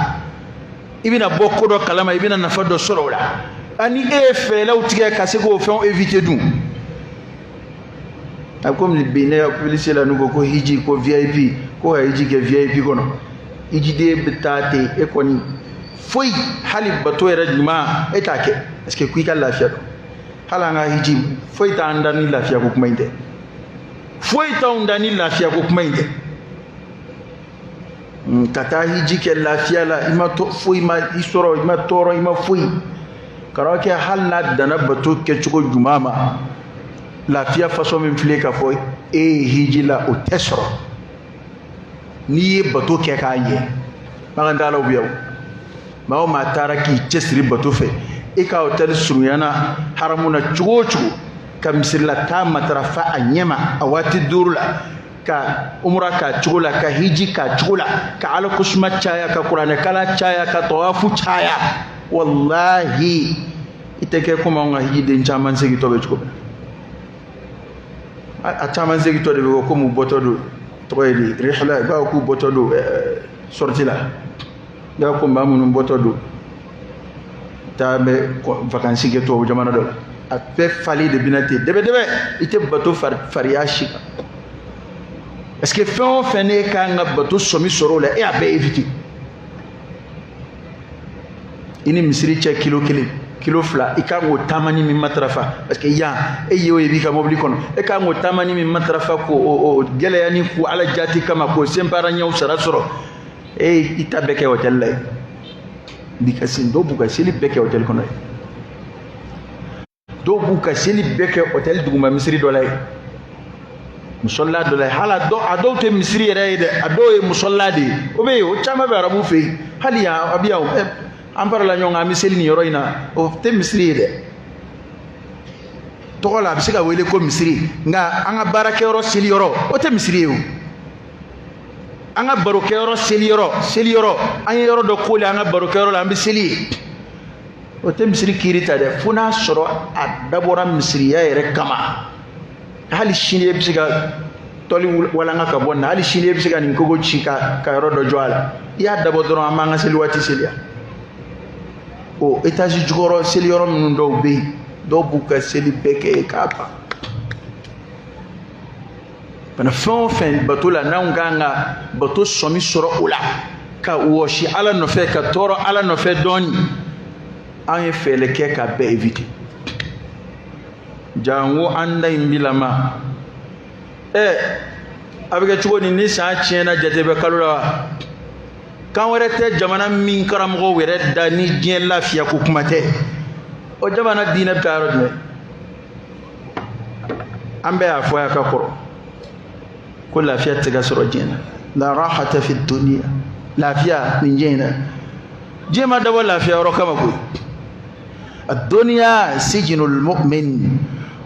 I bɛna bɔ ko dɔ kalama, i bɛna nafa dɔ sɔrɔ o la. Ani e ye fɛɛrɛw tigɛ ka se k'o fɛnw éviter dun. A komi bi ne publicité la, n'u ko ko hiji, ko VIP, ko ka hiji kɛ VIP kɔnɔ, hijiden bɛ taa ten, e kɔni foyi, hali bato yɛrɛ ɲuman e t'a kɛ, parce que k'i ka lafiya dɔn. Hali an ka hiji, foyi t'an da ni lafiya ko kuma in tɛ, foyi t'anw da ni lafiya ko kuma in tɛ. Ka taa hiji kɛ lafiya la, i ma to foyi ma i sɔrɔ, i ma tɔɔrɔ, i ma foyi karamɔgɔkɛ. Hali n'a danna bato kɛcogo ɲuman ma, lafiya façon min filɛ k'a fɔ e ye hiji la, o tɛ sɔrɔ n'i ye bato kɛ k'a ɲɛ. Makan t'ala bi yan. Maa o maa taara k'i cɛsiri bato fɛ, i ka hôtel surunyana haramu na cogo o cogo, ka misirila taa matarafa a ɲɛma a waati 5 la, ka umra k'a cogo la, ka hiji k'a cogo la, ka ala kosuma caya, ka kuranɛ kalan caya, ka tawafu caya, wallahi i tɛ kɛ komi anw ka hijiden caman segintɔ bɛ cogo min na. A caman segintɔ de bɛ kɛ komi u bɔtɔ don, tɔgɔ ye di, rihla, i b'a fɔ k'u bɔtɔ don sortie la, i b'a fɔ ko maa minnu bɔtɔ don taa bɛ vacances kɛ tubabu jamana dɔ la. A bɛɛ fali de bɛna ten dɛbɛ dɛbɛ, i tɛ bato fariya si kan, parce que fɛn o fɛn n'e kan ka bato sɔmi sɔrɔ o la, e y'a bɛɛ éviter. I ni misiri cɛ kilo 1, kilo 2, i kan k'o taamani min matarafa, parce que yan e ye o ye b'i ka mobili kɔnɔ, e kan k'o taamani min matarafa, k'o o gɛlɛya ni k'o ala jati kama, k'o senpara ɲɛw sara sɔrɔ, e i ta bɛɛ kɛ hôtel la yen bi. Ka seli, dɔw b'u ka seli bɛɛ kɛ hôtel kɔnɔ yen, dɔw b'u ka seli bɛɛ kɛ hôtel duguma misiri dɔ la yen, musɔla dɔ la yen. Hali a dɔw tɛ misiri yɛrɛ ye dɛ, a dɔw ye musɔla de ye. O bɛ yen, o caman bɛ arabu fɛ yen, hali yan a bɛ yan, an farala ɲɔgɔn kan, an bɛ seli nin yɔrɔ in na, o tɛ misiri ye dɛ. Tɔgɔ la a bɛ se ka wele ko misiri, nka an ka baarakɛyɔrɔ seliyɔrɔ, o tɛ misiri ye o. An ka barokɛyɔrɔ seliyɔrɔ, an ye yɔrɔ dɔ koli an ka barokɛyɔrɔ la, an bɛ seli ye, o tɛ misiri kiiri ta dɛ, fo n'a sɔrɔ a dabɔra misiriya yɛrɛ kama. Hali sini e bɛ se ka tɔli walanga ka bɔ nin na, hali sini e bɛ se ka nin kogo ci ka yɔrɔ dɔ jɔ a la, i y'a dabɔ dɔrɔn an b'an ka seli waati seliya. O étage jukɔrɔ seliyɔrɔ minnu dɔw bɛ yen, dɔw b'u ka seli bɛɛ kɛ yen k'a ban. Bana fɛn o fɛn bato la, n'anw kan ka bato sɔmi sɔrɔ o la, ka wɔsi ala nɔfɛ, ka tɔɔrɔ ala nɔfɛ dɔɔni, an ye fɛɛrɛ kɛ ka bɛɛ éviter. Jango an da in bilama, a bɛ kɛ cogo di ni san tiɲɛna, jate bɛ kalo la wa? Kan wɛrɛ tɛ jamana min karamɔgɔw yɛrɛ da ni diɲɛ lafiya ko kuma tɛ, o jamana diinɛ bɛ taa yɔrɔ jumɛn? An bɛɛ y'a fɔ a ka kɔrɔ ko lafiya tɛ ka sɔrɔ diɲɛ na. La rahata fi dunya, lafiya nin diɲɛ in na, diɲɛ ma dabɔ lafiya yɔrɔ kama koyi. الدنيا سجن المؤمن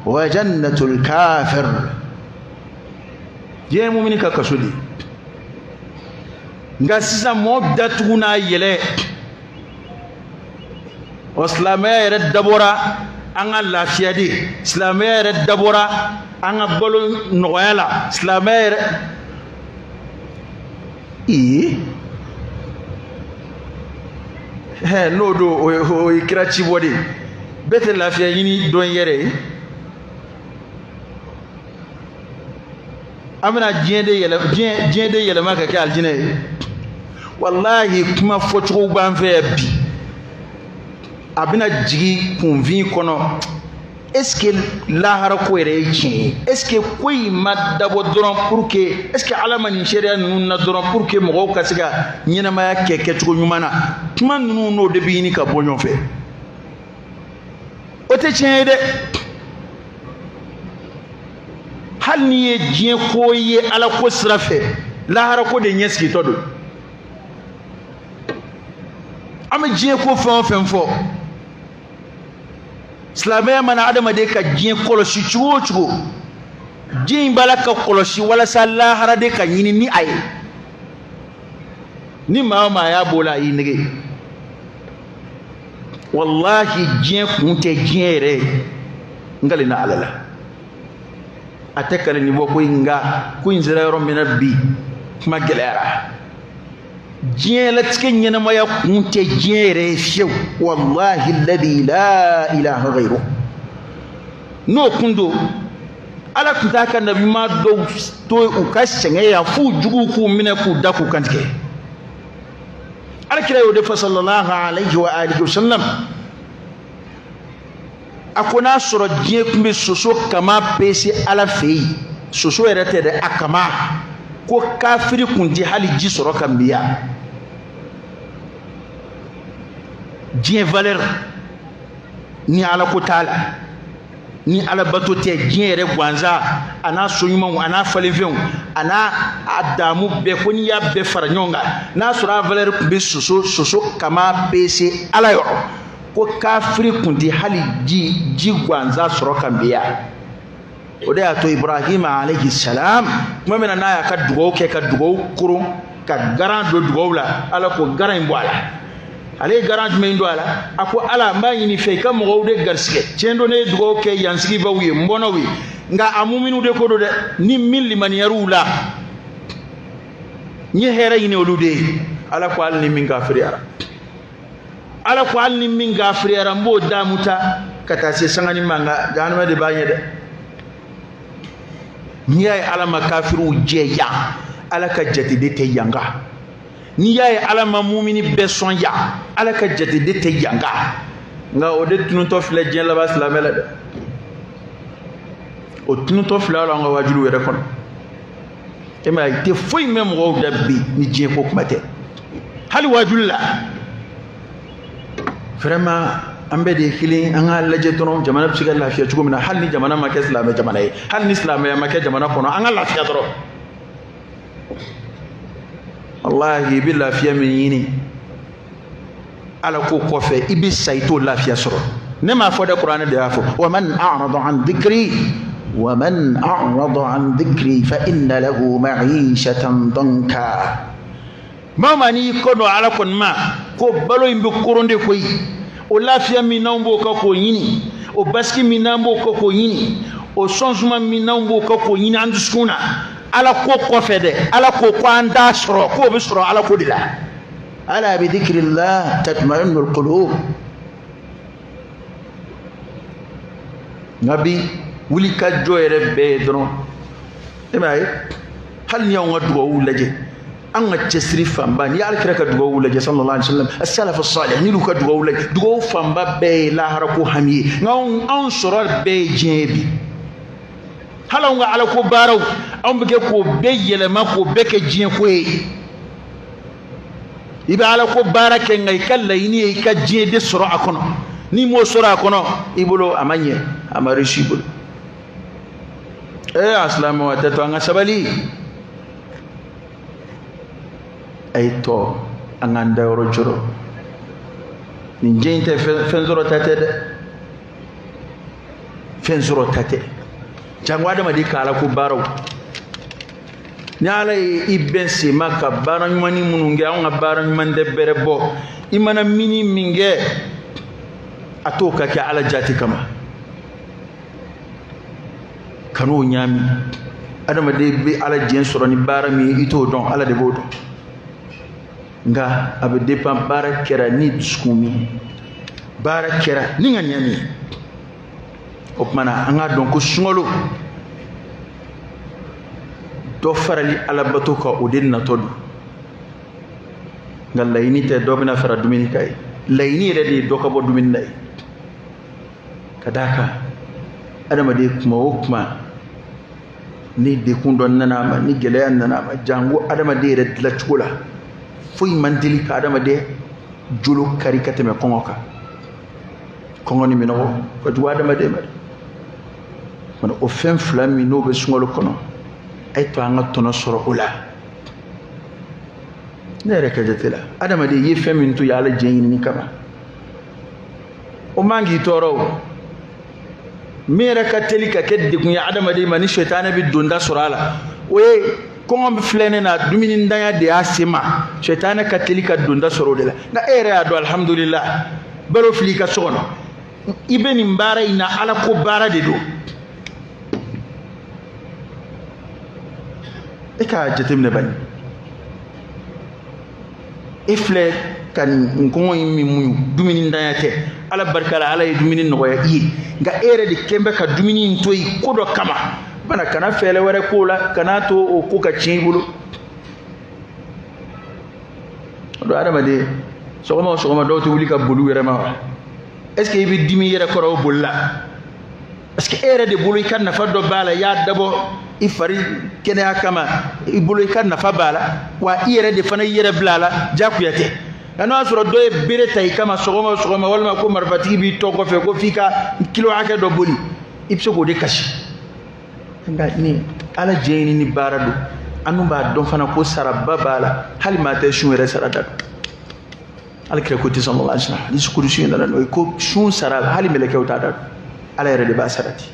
وجنة الكافر. Diɲɛ ye mumini ka kaso de ye. Nka sisan mɔɔ datugu n'a yɛlɛ, o silamɛya yɛrɛ dabɔra an ka lafiya de, silamɛya yɛrɛ dabɔra an ka balo nɔgɔya la, silamɛya yɛrɛ ee hɛ n'o don, o ye kira cibɔ de ye. Bɛɛ tɛ lafiya ɲini dɔn yɛrɛ ye. An bɛna diɲɛ de yɛlɛ, diɲɛ de yɛlɛma ka kɛ alijinɛ ye. Walahi kuma fɔcogo b'an fɛ yan bi, a bɛna jigin kunfin kɔnɔ. Est-ce que lahara ko yɛrɛ ye tiɲɛ ye? Est-ce que ko in ma dabɔ dɔrɔn pour que, est-ce que ala ma nin seereya ninnu na dɔrɔn pour que mɔgɔw ka se ka ɲɛnamaya kɛ kɛcogo ɲuman na? Kuma ninnu n'o de bɛ ɲini ka bɔ ɲɔgɔn fɛ, o tɛ tiɲɛ ye dɛ. Hali n'i ye diɲɛ ko ye ala ko sira fɛ, lahara ko de ɲɛsigitɔ don. An bɛ diɲɛ ko fɛn o fɛn fɔ, silamɛya mana adamaden ka diɲɛ kɔlɔsi cogo o cogo, diɲɛ in b'a la ka kɔlɔsi walasa lahara de ka ɲini ni a ye. Ni maa o maa y'a b'o la, a y'i nege. Walahi diɲɛ kun tɛ diɲɛ yɛrɛ ye, n kalenna ala la, a tɛ kale ni bɔ ko in, nka ko in sera yɔrɔ min na bi, kuma gɛlɛyara. Diɲɛlatigɛ ɲɛnamaya kun tɛ diɲɛ yɛrɛ ye fiyewu. Walahi alladhi la ilaha ghayru. N'o kun don, Ala tun t'a ka nabiɲuman dɔw to u ka sɛgɛn yan f'u juguw k'u minɛ k'u da k'u kantigɛ. Ala kira y'o de fɔ sallallahu alayhi wa alihi wa sallam. A ko n'a sɔrɔ diɲɛ tun bɛ soso kama pese Ala fɛ yen, soso yɛrɛ tɛ dɛ, a kama, ko kafiri kun tɛ hali ji sɔrɔ ka min yan. Diɲɛ valeur ni Ala ko t'a la, ni Ala bato tɛ, diɲɛ yɛrɛ gansan a n'a so ɲumanw a n'a falenfɛnw a n'a a damu bɛɛ, ko n'i y'a bɛɛ fara ɲɔgɔn kan, n'a sɔrɔ a valeur tun bɛ soso kama pese Ala yɔrɔ, ko kafiri kun tɛ hali ji gansan sɔrɔ ka min yan. O de y'a to Ibrahima alayhi salam, tuma min na n'a y'a ka dugawu kɛ, ka dugawu koron, ka garan don dugawu la, Ala ko garan in bɔ a la. Ale ye garan jumɛn don a la? A ko Ala, n b'a ɲini fɛ i ka mɔgɔw de garisɛgɛ. Tiɲɛ don, ne ye dugawu kɛ yansigibaw ye, n bɔnnaw ye, nka a muminiw de ko don dɛ, ni min limaniyar'u la, n ye hɛrɛ ɲini olu de ye. Ala ko hali ni min kafiriyara, Ala ko hali ni min kafiriyara, n b'o daamu ta ka taa se sangani ma, nka jahanama de b'a ɲɛ dɛ. N'i y'a ye Ala ma kafiriw jɛ yan, Ala ka jateden tɛ yanga. N'i y'a ye Ala ma mumini bɛɛ sɔn yan, Ala ka jateden tɛ yanga. Nka o de tunutɔ filɛ diɲɛ laban silamɛ la dɛ. O tunutɔ filɛ hali an ka wajuliw yɛrɛ kɔnɔ. E m'a ye, i tɛ foyi mɛn mɔgɔw da bi ni diɲɛ ko kuma tɛ. Hali wajuli la. Vraiment, an bɛɛ de ye kelen, an k'a lajɛ dɔrɔn jamana bɛ se ka lafiya cogo min na, hali ni jamana ma kɛ silamɛ jamana ye, hali ni silamɛya ma kɛ jamana kɔnɔ, an ka lafiya dɔrɔn. Walahi, i bɛ lafiya min ɲini Ala ko kɔfɛ, i bɛ sa i t'o lafiya sɔrɔ. Ne m'a fɔ dɛ, Kuranɛ de y'a fɔ. Wa man a'rada an dhikri, wa man a'rada an dhikri fa inna lahu ma'ishatan danka. Maa o maa n'i kɔ don Ala kɔni ma, ko balo in bɛ koron de koyi. O lafiya min n'anw b'o kɛ k'o ɲini, o basigi min n'an b'o kɛ k'o ɲini, o sɔnsuma min n'anw b'o kɛ k'o ɲini an dusukun na, Ala ko kɔfɛ dɛ, Ala ko ko an t'a sɔrɔ, k'o bɛ sɔrɔ Ala ko de la. Ala bi dhikrillah tatma'innul qulub. Nka bi wuli ka jɔ yɛrɛ bɛɛ ye dɔrɔn, e m'a ye, hali ni y'anw ka dugawu lajɛ, an ka cɛsiri fanba, n'i y'Ala kira ka dugawu lajɛ sallallahu alaihi wasallam, as-salaf as-salih, n'i y'u ka dugawu lajɛ, dugawu fanba bɛɛ ye lahara ko hami ye. Nka anw sɔrɔ bɛɛ ye diɲɛ ye bi. Hali anw ka Ala ko baaraw, anw bɛ kɛ k'o bɛɛ yɛlɛma k'o bɛɛ kɛ diɲɛ ko ye. I bɛ Ala ko baara kɛ, nka i ka laɲini ye i ka diɲɛ de sɔrɔ a kɔnɔ. N'i m'o sɔrɔ a kɔnɔ, i bolo a ma ɲɛ, a ma réussi i bolo. A silamɛw, a tɛ to an ka sabali. A ye tɔ an k'an dayɔrɔ jɔrɔ. Nin diɲɛ in tɛ fɛn sɔrɔ ta tɛ dɛ, fɛn sɔrɔ ta tɛ. Jango adamaden ka Ala ko baaraw. Ni Ala ye i bɛn sen ma ka baara ɲumanni minnu kɛ, anw ka baara ɲuman tɛ bɛrɛ bɔ. I mana mini min kɛ, a t'o ka kɛ Ala jati kama. Kan'o ɲaami. Adamaden bɛ Ala diɲɛ sɔrɔ ni baara min ye, i t'o dɔn, Ala de b'o dɔn. Nka a bɛ dépend baara kɛra ni dusukun min ye, baara kɛra ni ŋaniya min ye. O tuma na an k'a dɔn ko sunkalo dɔ farali Alabato kan, o de natɔ don. Nka laɲini tɛ dɔ bɛna fara dumuni kan ye, laɲini yɛrɛ de ye dɔ ka bɔ dumuni na ye. Ka d'a kan adamaden kuma o kuma ni dekun dɔ nana a ma, ni gɛlɛya nana a ma, jango adamaden yɛrɛ dilancogo la, foyi man teli ka adamaden jolo kari ka tɛmɛ kɔngɔ kan. Kɔngɔ ni minɔgɔ ka jugu adamaden ma dɛ. O fɛn fila min n'o bɛ sunkalo kɔnɔ, a ye to an ka tɔnɔ sɔrɔ o la. Ne yɛrɛ ka jate la, adamaden i ye fɛn min to yen Ala diɲɛ ɲinini kama, o man k'i tɔɔrɔ o. Min yɛrɛ ka teli ka kɛ degun ye adamaden ma, ni sɛtanɛ bɛ donda sɔrɔ a la, o ye kɔngɔ bɛ filɛ ne na, dumuni ntanya de y'a se ma, sɛtanɛ ka teli ka donda sɔrɔ o de la. Nka e yɛrɛ y'a dɔn, alihamudulila, balo fili i ka so kɔnɔ, i bɛ nin baara in na, Ala ko baara de don. E k'a jateminɛ bani. E filɛ ka nin kɔngɔ in min muɲu, dumuni ntanya tɛ, Ala barika la, Ala ye dumuni nɔgɔya i ye, nka e yɛrɛ de kɛn bɛ ka dumuni in to yen ko dɔ kama. Bana kana fɛɛrɛ wɛrɛ k'o la, kana to o ko ka tiɲɛ i bolo. O don adamaden sɔgɔma o sɔgɔma dɔw tɛ wuli ka boli u yɛrɛ ma wa? Est ce que i bɛ dimi i yɛrɛ kɔrɔ o boli la? Parce que e yɛrɛ de bolo i ka nafa dɔ b'a la, i y'a dabɔ i fari kɛnɛya kama, i bolo i ka nafa b'a la, wa i yɛrɛ de fana i yɛrɛ bila a la, diyagoya tɛ. Nka n'o y'a sɔrɔ dɔ ye bere ta i kama sɔgɔma o sɔgɔma, walima ko marifatigi b'i tɔ kɔfɛ ko f'i ka kilo hakɛ dɔ boli, i bɛ se k'o de kasi. Nka ni Ala diɲɛ ɲini ni baara don, an dun b'a dɔn fana ko saraba b'a la, hali maa tɛ sun yɛrɛ sara da dɔn. Ala kira ko ten sallallahu alaihi wasallam, hadisi kudusi nana n'o ye ko sun sara hali mɛlɛkɛw t'a da dɔn, Ala yɛrɛ de b'a sara ten.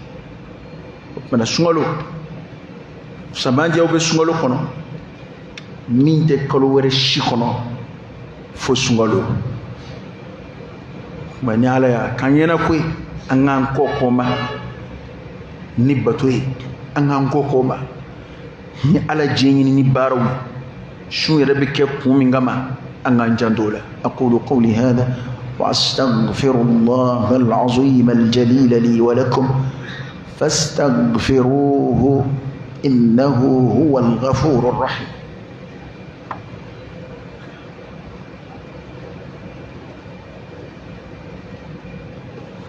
O tuma na sunkalo samandiyaw bɛ sunkalo kɔnɔ min tɛ kalo wɛrɛ si kɔnɔ fo sunkalo. Nka ni Ala y'a k'an ɲɛna ko ye, an k'an kɔ kɔ ma ni bato ye, an k'an kɔ kɔ ma ni Ala diɲɛ ɲini ni baaraw ye. Sun yɛrɛ bɛ kɛ kun min kama, an k'an janto o la. Aqulu qawli hadha wa astaghfirullaha al-azim al-jalil li wa lakum fastaghfiruhu innahu huwa al-ghafur ar-rahim.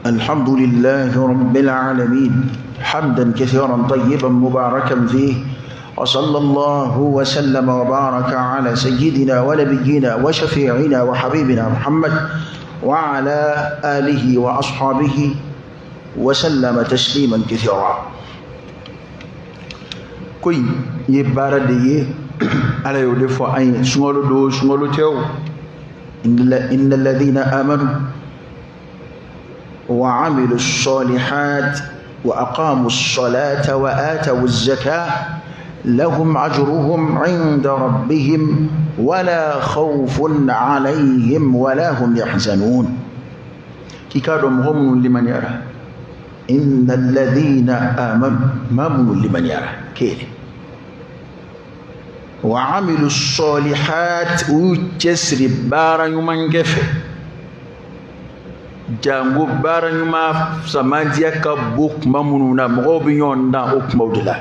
الحمد لله رب العالمين حمدا كثيرا طيبا مباركا فيه، وصلى الله وسلم وبارك على سيدنا ونبينا وشفيعنا وحبيبنا محمد وعلى آله وأصحابه وسلم تسليما كثيرا. كوي يبارد دي على يولف أين سنغلو دو سنغلو تيو. إن الذين آمنوا وعملوا الصالحات وأقاموا الصلاة وآتوا الزكاة لهم أجرهم عند ربهم ولا خوف عليهم ولا هم يحزنون. كيكادو مهم لمن يرى. إن الذين آمنوا ما من لمن يرى كيل وعملوا الصالحات وجسر بارا يمن جفه jango baara ɲuman samandiya ka bon kuma minnu na, mɔgɔw bɛ ɲɔgɔn dan o kumaw de la.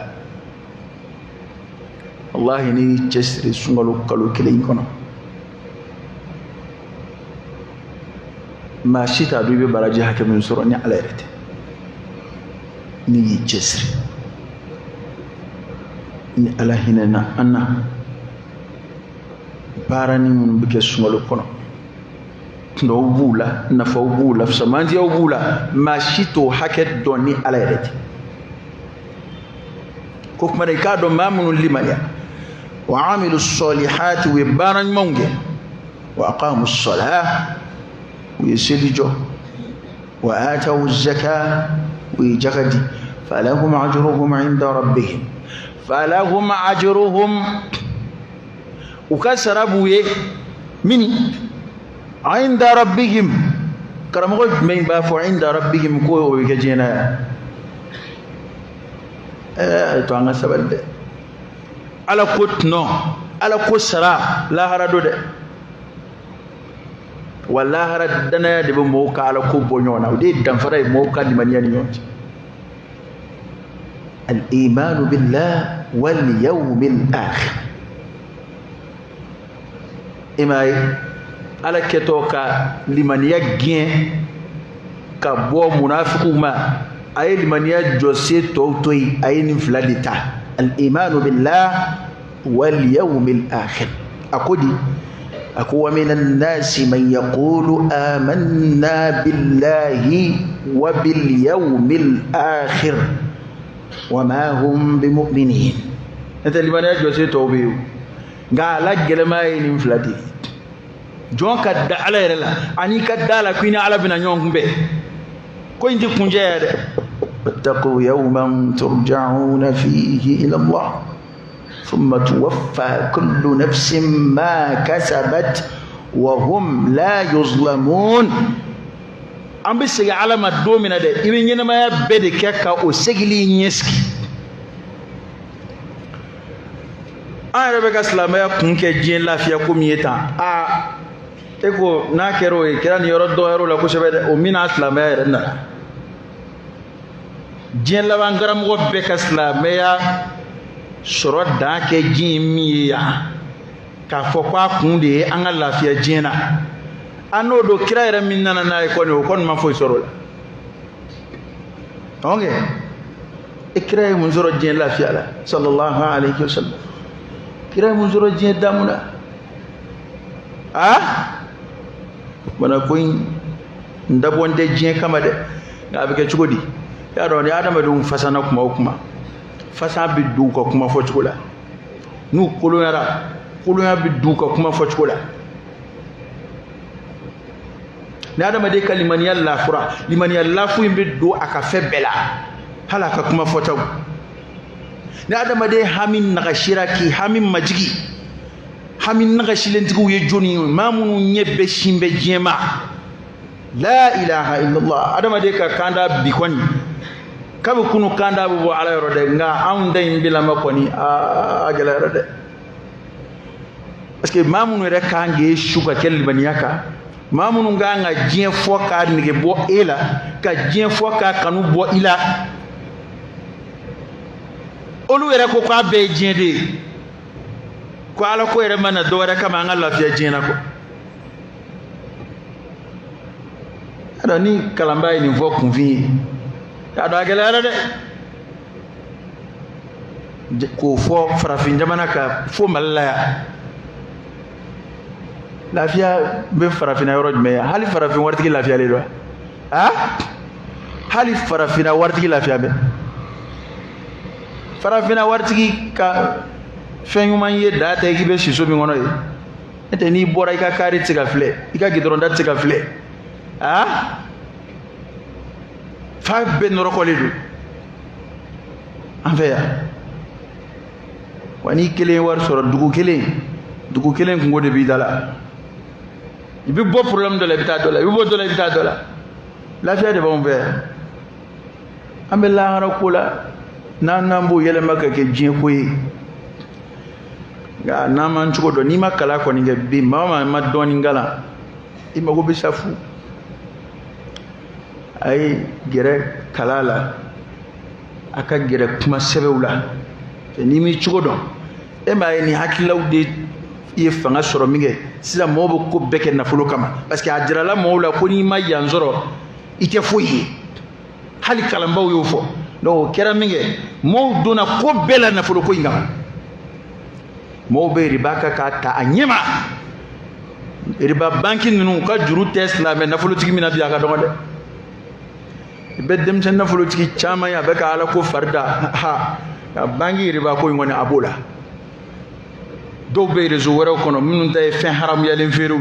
Walahi n'i y'i cɛsiri sunkalo kalo kelen in kɔnɔ, maa si t'a dɔn i bɛ baraji hakɛ min sɔrɔ ni Ala yɛrɛ tɛ. N'i y'i cɛsiri, ni Ala hinɛna an na, baara ni minnu bɛ kɛ sunkalo kɔnɔ, dɔw b'u la, nafaw b'u la, samandiyaw b'u la, maa si t'o hakɛ dɔn ni Ala yɛrɛ tɛ. Ko kuma na i k'a dɔn maa minnu limaniya wa amilu salihati, u ye baara ɲumanw kɛ, wa aqamu salah, u ye seli jɔ, wa atawu zaka, u ye jaka di, falahum ajruhum inda rabbihim, falahum ajruhum, u ka sara b'u ye mini inda rabbihim. Karamɔgɔ jumɛn b'a fɔ inda rabbihim ko o bɛ kɛ diɲɛ na yan? A ye to an ka sabali dɛ. Ala ko tɔnɔ, Ala ko sara lahara don dɛ. Wa lahara danaya de bɛ mɔgɔw ka Ala ko bɔ ɲɔgɔn na, o de ye danfara ye mɔgɔw ka limaniya ni ɲɔgɔn cɛ. Al-imanu billah wal yawmil akhir. I m'a ye Ala kɛtɔ ka limaniya gɛn ka bɔ munafikiw ma, a ye limaniya jɔsen tɔw to yen, a ye nin fila de ta, al-imanu billah wal yawmil akhir. A ko di, a ko wa minan nasi man yaqulu amanna billahi wa bil yawmil akhir wa ma hum bimu'minin. N'o tɛ limaniya jɔsen tɔw bɛ yen, nka a la gɛlɛma ye nin fila de ye. Jɔn ka da Ala yɛrɛ la, ani ka da la ko i ni Ala bɛna ɲɔgɔn kunbɛn, ko in tɛ kuncɛ yɛ dɛ. Wattaqu yawman turja'una fihi ila Allah thumma tuwaffa kullu nafsin ma kasabat wa hum la yuzlamun. An bɛ segin Ala ma don min na dɛ, i bɛ ɲɛnamaya bɛɛ de kɛ ka o segili ɲɛsigi. An yɛrɛ bɛ ka silamɛya kun kɛ diɲɛ lafiya ko min ye tan, aa, e ko n'a kɛra o ye, kira niyɔrɔ dɔgɔyar'o la kosɛbɛ dɛ. O min n'a silamɛya yɛrɛ nana, diɲɛ laban karamɔgɔ bɛɛ ka silamɛya sɔrɔ dan kɛ diɲɛ min ye yan, k'a fɔ ko a kun de ye an ka lafiya diɲɛ na, an n'o don kira yɛrɛ min nana n'a ye kɔni, o kɔni ma foyi sɔrɔ o la. Donc e kira ye mun sɔrɔ diɲɛ lafiya la? Sallallahu alayhi wa sallam, kira ye mun sɔrɔ diɲɛ damu na? Aa, bana ko in n dabɔn tɛ diɲɛ kama dɛ, nka a bɛ kɛ cogo di? Y'a dɔn ni adamadenw fasana kuma o kuma, fasa bɛ don u ka kuma fɔcogo la. N'u kolonyara, kolonya bɛ don u ka kuma fɔcogo la. Ni adamaden ka limaniya lafura, limaniya lafu in bɛ don a ka fɛn bɛɛ la, hali a ka kuma fɔtaw. Ni adamaden hami nagasira, k'i hami majigi, hami nagasilentigiw ye jɔnni ye? Maa minnu ɲɛ bɛ sin bɛ diɲɛ ma. La ilaha illallah. Adamaden ka kanda bi kɔni, kabi kunu kanda bɛ bɔ ala yɔrɔ dɛ, nka anw da in bilama kɔni a gɛlɛyara dɛ, parce que maa minnu yɛrɛ kan k'e su ka kɛ limaniya kan, maa minnu kan ka diɲɛ fɔ k'a nege bɔ e la, ka diɲɛ fɔ k'a kanu bɔ i la, olu yɛrɛ ko k'a bɛɛ ye diɲɛ de ye, ko ala ko yɛrɛ ma na dɔ wɛrɛ kama an ka lafiya diɲɛ na kɔ. Y'a dɔn ni kalanbaa ye nin fɔ kunfin ye, y'a dɔn a gɛlɛyara dɛ, k'o fɔ farafin jamana kan fo Mali la yan. Lafiya bɛ farafinna yɔrɔ jumɛn yan? Hali farafin waritigi lafiyalen don wa? Hali farafinna waritigi lafiya bɛ? Farafinna waritigi ka fɛn ɲuman ye da tɛ k'i bɛ siso min kɔnɔ ye. N'o tɛ n'i bɔra, i ka kari tɛ se ka filɛ, i ka gidɔrɔn da tɛ se ka filɛ, fa bɛɛ nɔrɔkɔlen don an fɛ yan. Wa n'i kelen ye wari sɔrɔ, dugu kelen, dugu kelen kungo de b'i da la. I bɛ bɔ problème dɔ la, i bɛ taa dɔ la, i bɛ bɔ dɔ la, i bɛ taa dɔ la. Lafiya de b'anw fɛ yan. An bɛ lahara ko la, n'an b'o yɛlɛma ka kɛ diɲɛ ko ye, nka n'an m'an cogo dɔn, n'i ma kalan kɔni kɛ bi, maa o maa ma dɔɔnin kalan, i mago bɛ sa fu. A ye gɛrɛ kalan la, a ka gɛrɛ kuma sɛbɛw la. N'i m'i cogo dɔn, e m'a ye nin hakililaw de ye fanga sɔrɔ min kɛ sisan, mɔgɔw bɛ ko bɛɛ kɛ nafolo kama, parce que a jirala mɔgɔw la ko n'i ma yan sɔrɔ, i tɛ foyi ye. Hali kalanbaw y'o fɔ. Donc o kɛra min kɛ, mɔgɔw donna ko bɛɛ la nafolo ko in kama. Mɔgɔw bɛ riba kan k'a ta a ɲɛma. Riba banki ninnu ka juru tɛ silamɛ nafolotigi min na bi, a ka dɔgɔ dɛ. I bɛ denmisɛn nafolotigi caman ye, a bɛ ka ala ko fari da ha, nka banki riba ko in kɔni, a b'o la. Dɔw bɛ réseau wɛrɛw kɔnɔ minnu ta ye fɛn haramuyalen feerew,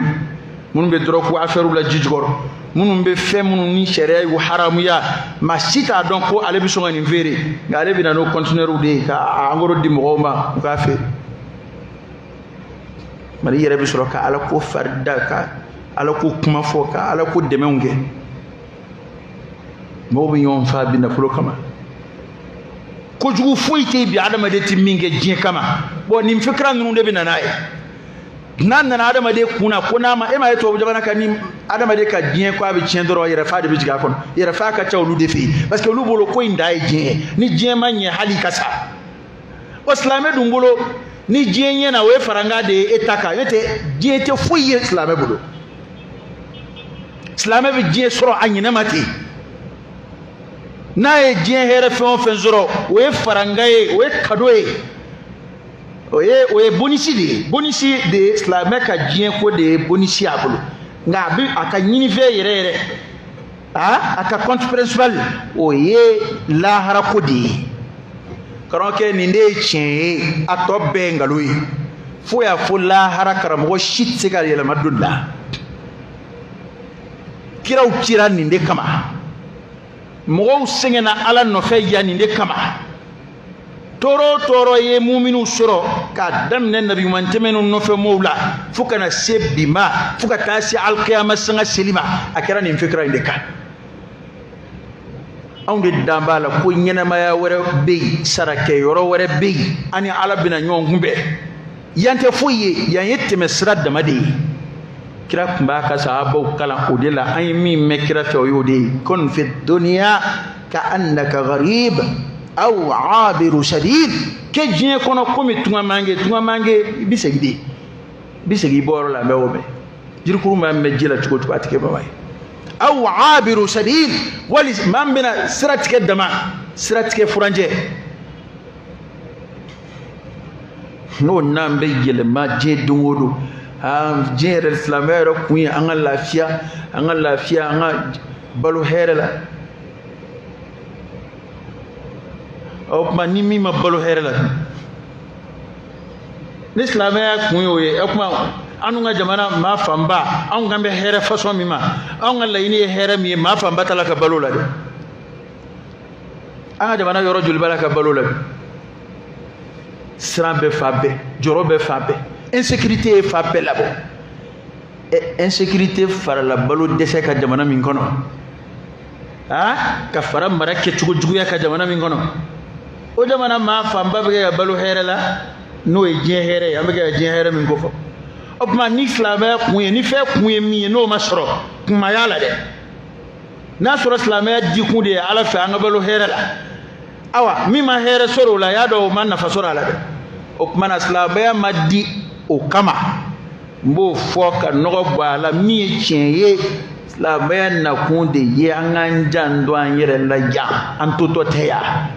minnu bɛ dɔrɔgu affaires la ji jukɔrɔ, minnu bɛ fɛn minnu ni sariya y'u haramuya, maa si t'a dɔn ko ale bɛ sɔn ka nin feere, nka ale bɛ na n'o conteneurs de ye ka en gros di mɔgɔw ma u k'a feere. Mali yɛrɛ bɛ sɔrɔ ka ala ko fari da, ka ala ko kuma fɔ, ka ala ko dɛmɛw kɛ. Mɔgɔw bɛ ɲɔgɔn faa bi nafolo kama. Kojugu foyi tɛ yen bi adamaden tɛ min kɛ diɲɛ kama. Bon, nin fikira ninnu de bɛ na n'a ye. N'a nana adamaden kun na ko n'a ma, e m'a ye tubabu jamana kan, ni adamaden ka diɲɛ ko a bɛ tiɲɛ dɔrɔn, yɛrɛfa de bɛ jigin a kɔnɔ. Yɛrɛfa ka ca olu de fɛ yen, parce que olu bolo ko in dan ye diɲɛ ye. Ni diɲɛ ma ɲɛ, hali i ka sa. Bon, silamɛ dun bolo, ni diɲɛ ɲɛna, o ye faranga de ye e ta kan. N'o tɛ, diɲɛ tɛ foyi ye silamɛ bolo. Silamɛ bɛ diɲɛ sɔrɔ a ɲinɛ ma ten. N'a ye diɲɛ hɛrɛ fɛn o fɛn sɔrɔ, o ye faranga ye, o ye cadeau ye, o ye bonus de ye. Bonus de ye silamɛ ka diɲɛ ko de ye bonus a bolo. Nka a bɛ a ka ɲinifɛn yɛrɛ yɛrɛ, a ka compte principal, o ye lahara ko de ye. Karamɔgɔkɛ, nin de ye tiɲɛ ye, a tɔ bɛɛ ye nkalon ye. Fo y'a fɔ lahara, karamɔgɔ si tɛ se ka yɛlɛma don la. Kiraw cira nin de kama, mɔgɔw sɛgɛnna ala nɔfɛ yan nin de kama. Tɔɔrɔ o tɔɔrɔ ye muminiw sɔrɔ k'a daminɛ nabiɲuman tɛmɛnenw nɔfɛ mɔɔw la fo ka na se bi ma, fo ka taa se alikiyama sanga seli ma, a kɛra nin fikira in de kan. Anw de dan b'a la ko ɲɛnamaya wɛrɛ bɛ yen, sarakɛyɔrɔ wɛrɛ bɛ yen, an ni ala bɛna ɲɔgɔn kunbɛn. Yan tɛ foyi ye, yan ye tɛmɛ sira dama de ye. Kira tun b'a ka sahabaw kalan o de la. An ye min mɛn kira fɛ, o y'o de ye: kun fi dunya ka annaka gharib aw abiru sabil. Kɛ diɲɛ kɔnɔ komi tungamange. Tungamange, i bɛ segin de, i bɛ segin i bɔyɔrɔ la. N bɛ o mɛn jirikuru b'a mɛn ji la cogo o cogo, a tɛ kɛ baba ye. Aw abiru sabil, wali maa min bɛna sira tigɛ dama, sira tigɛ furancɛ, n'o n'an bɛ yɛlɛma diɲɛ don o don. Aa, diɲɛ yɛrɛ, silamɛya yɛrɛ kun ye an ka lafiya, an ka lafiya, an ka balo hɛrɛ la. O tuma ni min ma balo hɛrɛ la, ni silamɛya kun y'o ye, o tuma anw ka jamana maa fanba, anw kan bɛ hɛrɛ fasɔn min ma, anw ka laɲini ye hɛrɛ min ye, maa fanba t'a la ka balo la dɛ. An ka jamana yɔrɔ joli b'a la ka balo la bi? Siran bɛ fan bɛɛ, jɔrɔ bɛ fan bɛɛ, insécurité ye fan bɛɛ labɔ. Insécurité farala balo dɛsɛ ka jamana min kɔnɔ, aa, ka fara mara kɛcogo juguya ka jamana min kɔnɔ, o jamana maa fanba bɛ kɛ ka balo hɛrɛ la, n'o ye diɲɛ hɛrɛ ye. An bɛ kɛ ka diɲɛ hɛrɛ min kofɔ, o tuma ni silamɛya kun ye, ni fɛn kun ye min ye, n'o ma sɔrɔ, kuma y'a la dɛ. N'a sɔrɔ silamɛya dikun de ye Ala fɛ an ka balo hɛrɛ la, awa min ma hɛrɛ sɔrɔ o la, y'a dɔn o ma nafa sɔrɔ a la dɛ. O tuma na silamɛya ma di o kama. N b'o fɔ ka nɔgɔ bɔ a la. Min ye tiɲɛ ye, silamɛya nakun de ye an k'an janto an yɛrɛ la yan, an totɔ tɛ yan.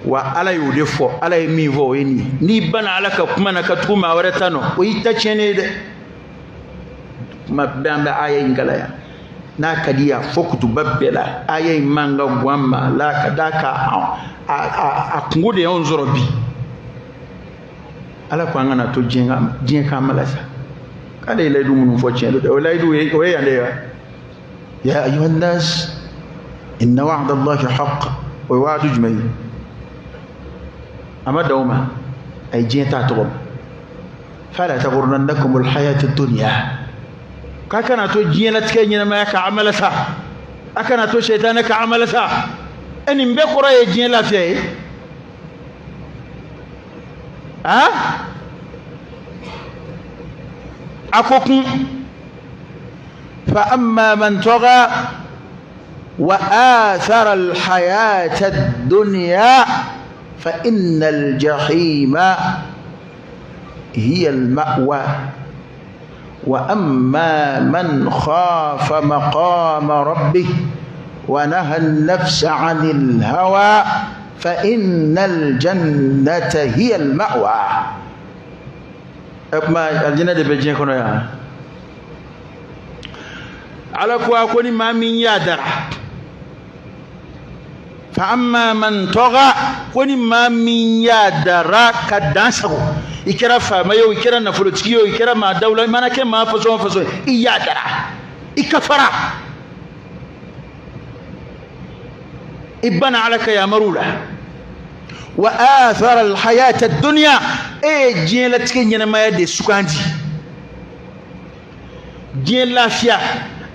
Wa Ala y'o de fɔ, Ala ye min fɔ o ye nin ye. N'i banna Ala ka kuma na ka tugu maa wɛrɛ ta nɔ, o y'i ta tiɲɛnen ye dɛ. Kuma bɛɛ an bɛ aya in kalan yan, n'a ka di ye a fɔ kutuba bɛɛ la. Aya in man ka gan maa la, ka d'a kan a kungo de y'anw sɔrɔ bi. Ala ko an kana to diɲɛ k'an malasa. K'ale ye layidu minnu fɔ tiɲɛ don dɛ, o layidu o ye yan de ye wa. Ya ayuha nnas inna wa'da Allahi haqq. O ye waadu jumɛn ye? A ma dan o ma, a ye diɲɛ ta tɔgɔ ma. Fala taghurrannakum alhayatu dunya. K'a kana to diɲɛlatigɛ ɲɛnamaya ka amala sa, a kana to sɛtanɛ ka amala sa. E nin bɛɛ kɔrɔ ye diɲɛ lafiya ye. A a ko kun fa amma man tagha wa athara alhayata ad-dunya fa inna al-jahima hiya al-ma'wa. Wa amma man khafa maqama rabbih wa naha an-nafsa 'anil hawa fa innal jannata hiya al-ma'wa. Kuma aljinɛ de bɛ diɲɛ kɔnɔ yan. Ala ko a ko ni maa min y'a dara, fa amma man tagha, ko ni maa min y'a dara ka dan sago, i kɛra faama ye o, i kɛra nafolotigi ye o, i kɛra maa dawula, i mana kɛ maa fasɔn o fasɔn ye, i y'a dara, i ka fara, i banna Ala ka yamaruw la. Wa athara alhayata ad-dunya, e ye diɲɛlatigɛ ɲɛnamaya de sugandi, diɲɛ lafiya,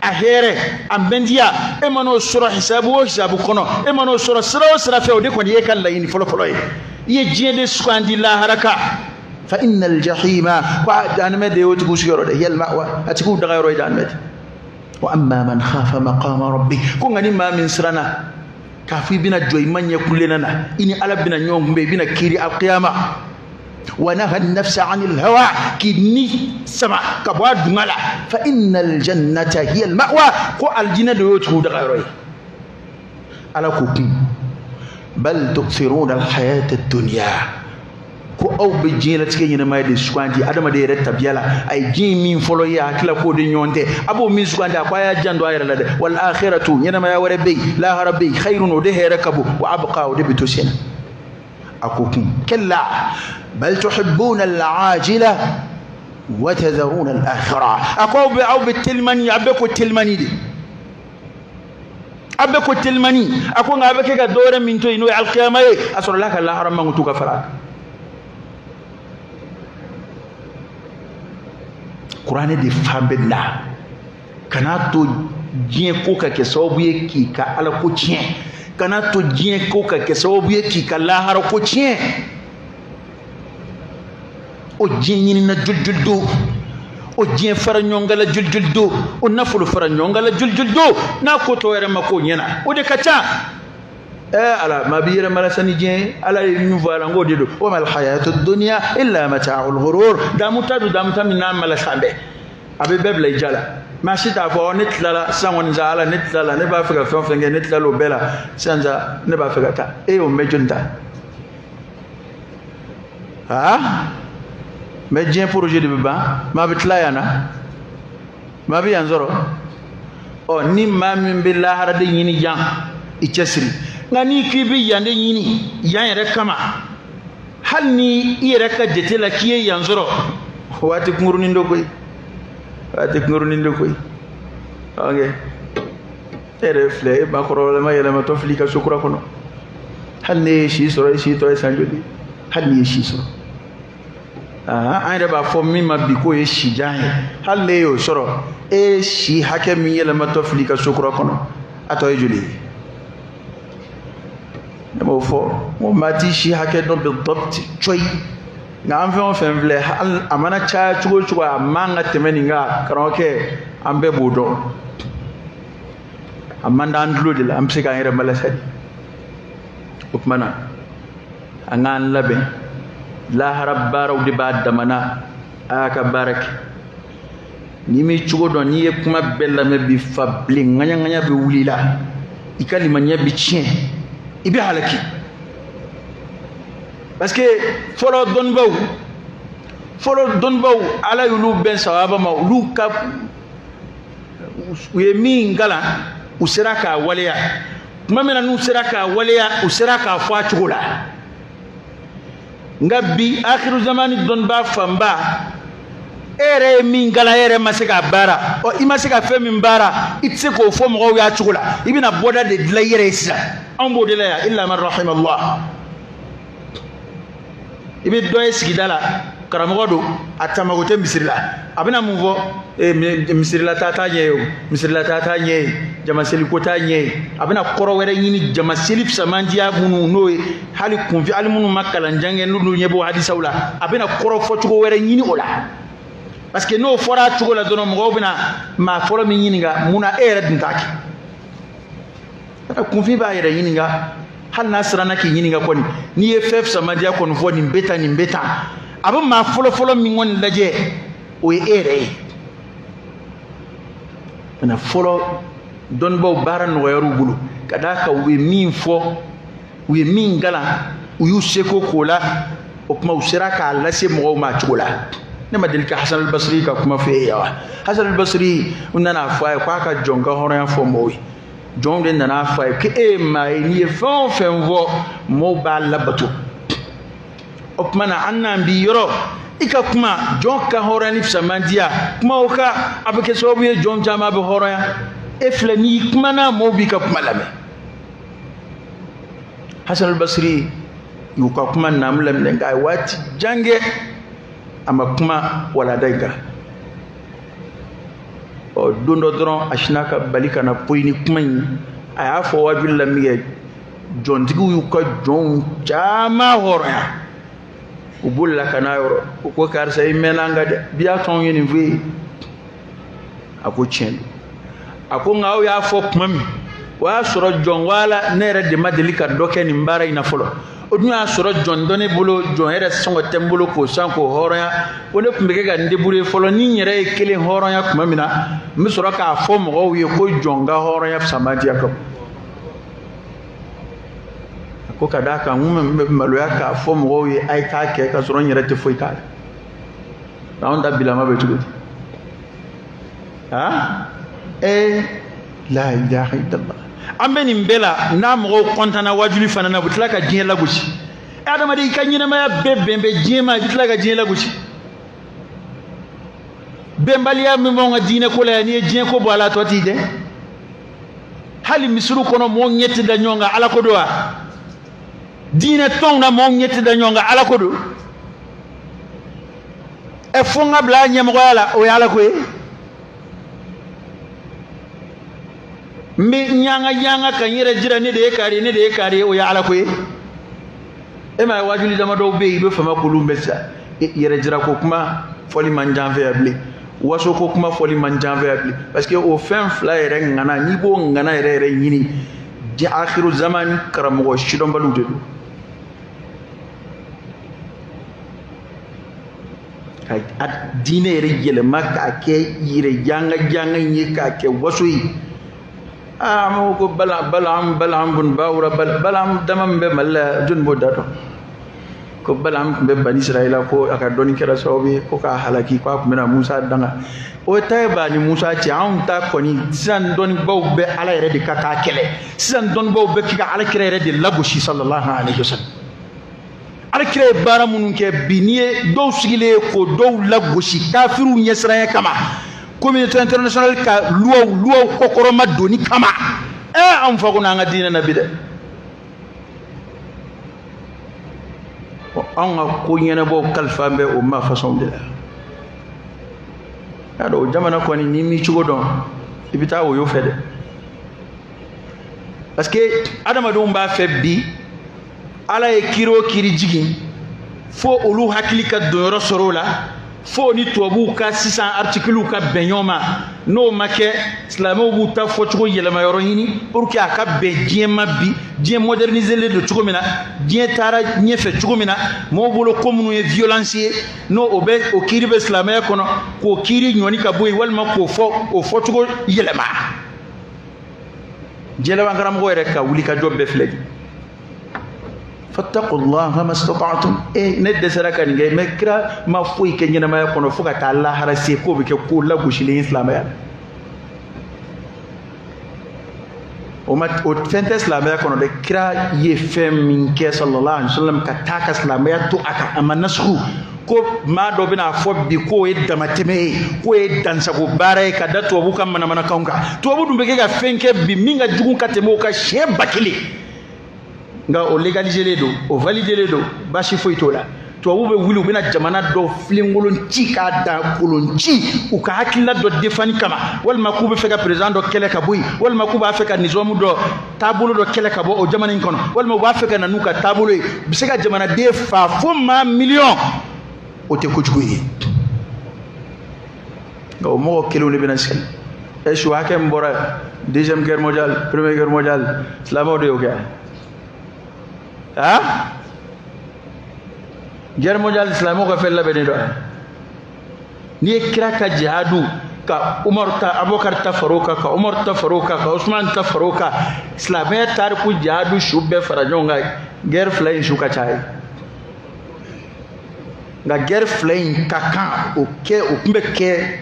a hɛrɛ, a mɛndiya, e man'o sɔrɔ hisabu o hisabu kɔnɔ, e man'o sɔrɔ sira o sira fɛ, o de kɔni ye ka laɲini fɔlɔfɔlɔ ye. I ye diɲɛ de sugandi lahara kan. Fa inna al-jahima, ko jahanamɛ de y'o tigiw sigiyɔrɔ dɛ, hiya al-ma'wa, a tigiw dagayɔrɔ ye jahanamɛ de. Wa amma man khafa maqama rabbih, ko nka ni maa min siranna k'a fɔ i bɛna jɔ i ma ɲɛ kulenna na, i ni Ala bɛna ɲɔgɔn kunbɛn, i bɛna kiiri alqiyama. Wa naha an-nafsa 'anil hawa, k'i ni sama ka bɔ a dunga la. Fa innal jannata hiya al-ma'wa, ko aljinɛ de y'o tigiw dagayɔrɔ ye. Ala ko kun bal tu'thiruna al-hayata ad-dunya, ko aw bɛ diɲɛlatigɛ ɲɛnamaya de sugandi adamaden yɛrɛ tabiya la. A ye diɲɛ min fɔlɔ ye, a hakili la k'o de ɲɔgɔn tɛ, a b'o min sugandi, a ko a y'a janto a yɛrɛ la dɛ. Wal akhiratu, ɲɛnamaya wɛrɛ bɛ yen, lahara bɛ yen, khayrun, o de hɛrɛ ka bon, wa abqa, o de bɛ to sen na. A ko kun kalla bal tuhibbuna al-ajila wa tadharuna al-akhirah. A ko aw bɛ telimani, a bɛ ko telimani de, a bɛ ko telimani. A ko nka a bɛ kɛ ka dɔ wɛrɛ min to yen, n'o ye alikiyama ye, a sɔrɔla ka lahara mankutu ka fara a kan. Kuranɛ de fan bɛ na, kana to diɲɛ ko ka kɛ sababu ye k'i ka Ala ko tiɲɛ, kana to diɲɛ ko ka kɛ sababu ye k'i ka lahara ko tiɲɛ. O diɲɛ ɲinina joli joli don, o diɲɛ fara ɲɔgɔn kan la joli joli don, o nafolo fara ɲɔgɔn kan la joli joli don, n'a ko tɔ yɛrɛ ma k'o ɲɛna, o de ka ca. Ala maa b'i yɛrɛ malasa ni diɲɛ ye. Ala ye min fɔ a la, n k'o de don. Wa mal hayatu dunya illa mata'ul ghurur. Damu ta don, damu ta min n'a malasa bɛɛ, a bɛ bɛɛ bila i ja la. Maa si t'a fɔ ne tilala sisan kɔni sa, Ala ne tilala, ne b'a fɛ ka fɛn o fɛn kɛ, ne tilala o bɛɛ la sisan sa, ne b'a fɛ ka taa. E y'o mɛn jɔni ta? Aa, mais diɲɛ projet de bɛ ban, maa bɛ tila yan na, maa bɛ yan sɔrɔ. Ɔ, ni maa min bɛ lahara de ɲini yan, i cɛsiri. Nka n'i k'i bɛ yan de ɲini yan yɛrɛ kama, hali ni i yɛrɛ ka jate la k'i ye yan sɔrɔ, waati kunkurunin dɔ koyi, waati kunkurunin dɔ koyi. Ok, e yɛrɛ filɛ, e ba kɔrɔlama yɛlɛmatɔ fili i ka so kura kɔnɔ. Hali ne ye si sɔrɔ, i si tɔ ye san joli? Hali n'i ye si sɔrɔ, an yɛrɛ b'a fɔ min ma bi k'o ye sijan ye, hali ne y'o sɔrɔ, e ye si hakɛ min yɛlɛmatɔ fili i ka so kura kɔnɔ, a tɔ ye joli ye? Ne b'o fɔ n ko maa t'i si hakɛ dɔn bi dɔpti cɔyi. Nka an fɛn o fɛn filɛ, hali a mana caya cogo o cogo, a man ka tɛmɛ nin kan. Karamɔgɔkɛ, an bɛɛ b'o dɔn, a man d'an tulo de la, an bɛ se k'an yɛrɛ malasa de. O tuma na, an k'an labɛn, lahara baaraw de b'a damana, a y'a ka baara kɛ. N'i m'i cogo dɔn, n'i ye kuma bɛɛ lamɛn bi, fa bilen ŋaɲaŋaɲa bɛ wuli i la, i ka limaniya bɛ tiɲɛ, i bɛ halaki. Parce que fɔlɔ dɔnnibaw, Ala y'olu bɛn sawaba ma. Olu ka u ye min kalan, u sera k'a waleya. Tuma min na n'u sera k'a waleya, u sera k'a fɔ a cogo la. Nka bi akhiru zamani dɔnnibaa fanba, e yɛrɛ ye min kalan, e yɛrɛ ma se k'a baara. Ɔ, i ma se ka fɛn min baara, i tɛ se k'o fɔ mɔgɔw y'a cogo la. I bɛna bɔda de dilan i yɛrɛ ye sisan. Anw b'o de la yan, illa man rahimallah. I bɛ dɔ ye sigida la, karamɔgɔ don, a tamago tɛ misiri la, a bɛna mun fɔ? Ee, misirila taa t'a ɲɛ ye, o misirila taa t'a ɲɛ ye, jamaseli ko t'a ɲɛ ye. A bɛna kɔrɔ wɛrɛ ɲini, jamaseli fisamandiya minnu n'o ye, hali kunfin, hali minnu ma kalan jan kɛ, n'olu ɲɛ b'o hadisaw la, a bɛna kɔrɔ fɔcogo wɛrɛ ɲini o la. Parce que n'o fɔra a cogo la dɔrɔn, mɔgɔw bɛna maa fɔlɔ min ɲininka, mun na e yɛrɛ dun t'a kɛ? Kunfin b'a yɛrɛ ɲininka, hali n'a siranna k'i ɲininka kɔni. N'i ye fɛn fisamandiya kɔni fɔ, nin bɛ tan, nin bɛ tan, a bɛ maa fɔlɔ-fɔlɔ min kɔni lajɛ, o ye e yɛrɛ ye. Nka fɔlɔ dɔnnibaw, baara nɔgɔyar'u bolo ka d'a kan u ye min fɔ, u ye min kalan, u y'u seko k'o la. O tuma, u sera k'a lase mɔgɔw ma a cogo la. Ne ma deli ka Hasan al-Basri ka kuma fɔ e ye wa? Hasan al-Basri, u nana fɔ a ye k'a ka jɔn ka hɔrɔnya fɔ mɔgɔw ye. Jɔnw de nana fɔ a ye k'e ye maa ye, n'i ye fɛn o fɛn fɔ, mɔgɔw b'a labato. O tuma na, an n'an bi yɔrɔ i ka kuma jɔn ka hɔrɔnya ni fisamandiya kuma o kan, a bɛ kɛ sababu ye jɔn caman bɛ hɔrɔnya. E filɛ, n'i kumana, mɔgɔw b'i ka kuma lamɛn. Hasan al-Basri y'u ka kuma naamu laminɛ, nka a ye waati jan kɛ, a ma kuma walada in kan. Ɔ, don dɔ dɔrɔn, a sinna ka bali ka na poyi ni kuma in. A y'a fɔ wajuli la min kɛ, jɔntigiw y'u ka jɔnw caman hɔrɔnya. U bolila ka n'a yɔrɔ, u ko: "Karisa, i mɛnna an kan dɛ, bi y'a tɔn ye nin f'e ye." A ko: "Tiɲɛ don." A ko: "Nka aw y'a fɔ tuma min, o y'a sɔrɔ jɔn wala ne yɛrɛ de ma deli ka dɔ kɛ nin baara in na fɔlɔ. O dun y'a sɔrɔ jɔn dɔ ne bolo, jɔn yɛrɛ sɔngɔ tɛ n bolo k'o san k'o hɔrɔnya. Ko ne tun bɛ kɛ ka n débrouiller fɔlɔ. Ni n yɛrɛ ye kelen hɔrɔnya tuma min na, n bɛ sɔrɔ k'a fɔ mɔgɔw ye ko jɔn ka hɔrɔnya fisamandiya kan." A ko ka d'a kan n kun bɛ maloya k'a fɔ mɔgɔw ye a ye k'a kɛ, k'a sɔrɔ n yɛrɛ tɛ foyi k'a la. Anw ta bilama bɛ cogo di? Ah, ee, la ilaha illallah. An bɛ nin bɛɛ la, n'a mɔgɔw kɔntanna wajuli fana na, u bɛ tila ka diɲɛ lagosi. Adamaden, i ka ɲɛnamaya bɛɛ bɛn bɛ diɲɛ ma, i bɛ tila ka diɲɛ lagosi. Bɛnbaliya min b'anw ka diinɛ ko la yan, n'i ye diɲɛ ko bɔ a la, a tɔ t'i dɛ. Hali misiriw kɔnɔ, mɔgɔw ɲɛ tɛ da ɲɔgɔn kan, Ala ko don wa? Diinɛ tɔnw na, mɔgɔw ɲɛ tɛ da ɲɔgɔn kan, Ala ko don? Ɛ, fo n ka bila a ɲɛmɔgɔya la, o ye Ala ko ye? N bɛ ɲanga ɲanga ka n yɛrɛ jira, ne de ye kari ye, ne de ye kari ye, o ye Ala ko ye? E m'a ye, wajuli damadɔw bɛ yen, i bɛ fama k'olu bɛɛ sisan. Yɛrɛ jira ko kuma fɔli man jan fɛ yan bilen, waso ko kuma fɔli man jan fɛ yan bilen, parce que o fɛn fila yɛrɛ ŋana, n'i b'o ŋana yɛrɛ yɛrɛ ɲini, akhiru zaman karamɔgɔ sidɔnbaliw de don. Ka diinɛ yɛrɛ yɛlɛma k'a kɛ yɛrɛ janga janga ye, k'a kɛ waso ye. Aa, an ko Balam Balam bun Bawura, Balam dama min bɛ Mali la, jɔnni b'o da dɔn? Ko Balam tun bɛ Bani Israɛla, ko a ka dɔnni kɛra sababu ye ko k'a halaki, ko a tun bɛna Musa danga. O ta ye ba ni Musa cɛ. Anw ta kɔni, sisan dɔnnibaw bɛ Ala yɛrɛ de ka k'a kɛlɛ, sisan dɔnnibaw bɛ k'i ka Ala kira yɛrɛ de lagosi sallallahu alaihi wasallam. Ala kira ye baara minnu kɛ bi, n'i ye dɔw sigilen ye k'o dɔw lagosi kafiriw ɲɛsiranya kama, communauté internationale ka luwaw kɔkɔrɔma donni kama, anw fa ko n'an ka diinɛ na bi dɛ. Anw ka ko ɲɛnabɔw kalifa bɛ o ma façon de la. Y'a dɔn o jamana kɔni, n'i m'i cogo dɔn, i bɛ taa woyo fɛ dɛ, parce que adamadenw b'a fɛ bi, Ala ye kiiri o kiiri jigin fo olu hakili ka donyɔrɔ sɔrɔ o la, fo ni tubabuw ka sisan artikiliw ka bɛn ɲɔgɔn ma. N'o ma kɛ, silamɛw b'u ta fɔcogo yɛlɛma yɔrɔ ɲini pour que a ka bɛn diɲɛ ma bi. Diɲɛ moderniselen don cogo min na, diɲɛ taara ɲɛfɛ cogo min na, mɔgɔw bolo ko minnu ye violence ye, n'o o bɛ o kiiri bɛ silamɛya kɔnɔ, k'o kiiri ɲɔni ka bɔ yen, walima k'o fɔ o fɔcogo yɛlɛma. Diɲɛ laban karamɔgɔ yɛrɛ ka wuli ka jɔ bɛɛ filɛ. Fattaqullaha mastata'tum. Ne dɛsɛra ka nin kɛ, mɛ kira ma foyi kɛ ɲɛnamaya kɔnɔ fo ka taa lahara se k'o bɛ kɛ ko lagosilen ye silamɛya la. O ma, o fɛn tɛ silamɛya kɔnɔ dɛ. Kira ye fɛn min kɛ sallallahu alaihi wasallam ka taa ka silamɛya to a kan, a ma nasugu ko maa dɔ bɛna fɔ bi k'o ye damatɛmɛ ye, k'o ye dansago baara ye ka da tubabu ka manamanakanw kan. Tubabu dun bɛ kɛ ka fɛn kɛ bi min ka jugu ka tɛmɛ o kan siɲɛ 1000. Nka o légaliselen don, o validelen don, baasi foyi t'o la. Tubabu bɛ wuli, u bɛna jamana dɔ filenkolon ci k'a da kolon ci u ka hakilina dɔ defani kama, walima k'u bɛ fɛ ka président dɔ kɛlɛ ka bɔ yen, walima k'u b'a fɛ ka nizɔmu dɔ taabolo dɔ kɛlɛ ka bɔ o jamana in kɔnɔ, walima u b'a fɛ ka na n'u ka taabolo ye. U bɛ se ka jamanaden fa fo maa miliyɔn, o tɛ kojugu ye. Nka o mɔgɔ kelenw de bɛna sigi. Su hakɛ min bɔra deuxième guerre mondiale, première guerre mondiale, silamɛw de y'o kɛ. Ah, guerre mondiale, silamɛw ka fɛn labɛnnen dɔ. N'i ye kira ka jihadu ka Umaru ta, Abubakar ta far'o kan, ka Umaru ta far'o kan, ka Usman ta far'o kan, silamɛya tariku jihadu su bɛɛ fara ɲɔgɔn kan, guerre fila in su ka ca ye. Nka guerre fila in ka kan o kɛ, o tun bɛ kɛ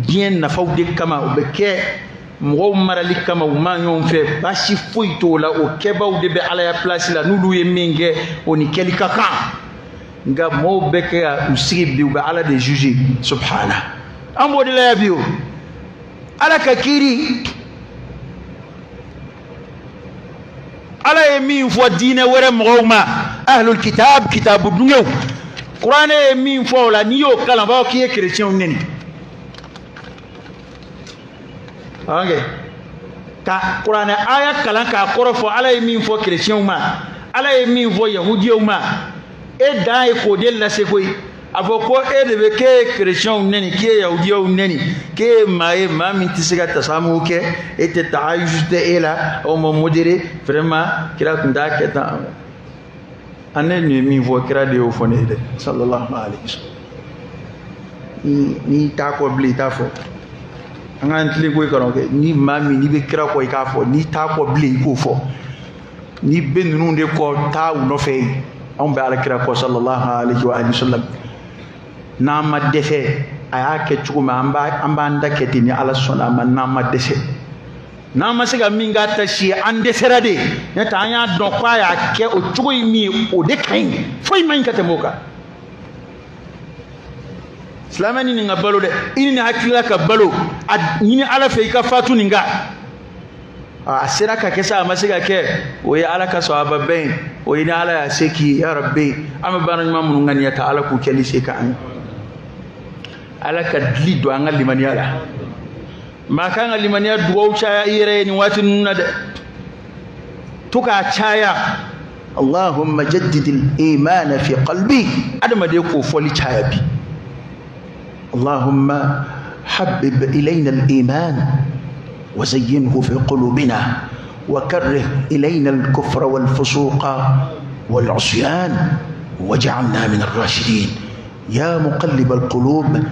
diɲɛ nafaw de kama, o bɛ kɛ mɔgɔw marali kama, u ma ɲɔgɔn fɛ, baasi foyi t'o la. O kɛbaw de bɛ Ala ya place la, n'olu ye min kɛ, o ni kɛli ka kan. Nka mɔgɔw bɛ kɛ ka u sigi bi, u bɛ Ala de juger subhana. An b'o de la yan bi. O Ala ka kiiri, Ala ye min fɔ diinɛ wɛrɛ mɔgɔw ma, ahlul kitab, kitabu dungew, kuranɛ ye min fɔ o la, n'i y'o kalan, b'a fɔ k'i ye kerecɛnw nɛni. Ok, ka kuranɛ aya kalan k'a kɔrɔ fɔ, Ala ye min fɔ kerecɛnw ma, Ala ye min fɔ yahudiyaw ma, e dan ye k'o de lase koyi. A fɔ ko e de bɛ k'e ye kerecɛnw nɛni, k'e ye yahudiyaw nɛni, k'e ye maa ye maa min tɛ se ka tasamu kɛ, e tɛ taayusu tɛ e la, aw ma modéré vraiment, kira tun t'a kɛ tan. An ne nin ye min fɔ, kira de y'o fɔ ne ye dɛ sallallahu alaihi wasallam. N'i t'a kɔ bilen, i t'a fɔ. An k'an tilen ko i kana o kɛ. Ni maa min n'i bɛ kira kɔ, i k'a fɔ. N'i t'a kɔ bilen, i k'o fɔ. N'i bɛ ninnu de kɔ, taa u nɔfɛ yen. Anw bɛ Ala kira kɔ sallallahu alaihi wa sallam. N'an ma dɛsɛ, a y'a kɛ cogo min, an b'an da kɛ ten ni Ala sɔnna a ma. N'an ma dɛsɛ, n'an ma se ka min k'a ta si ye, an dɛsɛra de. N'o tɛ an y'a dɔn k'a y'a kɛ o cogo ye min ye, o de ka ɲi, foyi man ɲi ka tɛmɛ o kan. Silamɛ ni nin ka balo dɛ, i ni nin hakilila ka balo, a ɲini Ala fɛ i ka fatu nin kan. A sera ka kɛ sa, a ma se ka kɛ, o ye Ala ka sɔaba bɛn ye, o ye ni Ala y'a se k'i ye. Ya Rabbi, an bɛ baara ɲuman minnu ŋaniya ta, Ala k'u kɛli se k'an ye. Ala ka dili don an ka limaniya la. Maa kan ka limaniya dugawu caya i yɛrɛ ye nin waati ninnu na dɛ, to k'a caya. Allahumma jaddid al-iman fi qalbi. Adamaden k'o fɔli caya bi. Allahumma habbib ilayna al-iman wa zayyinhu fi qulubina wa karrih ilayna al-kufra wal-fusuqa wal-'usyan waj'alna min ar-rashidin. Ya muqallib al-qulub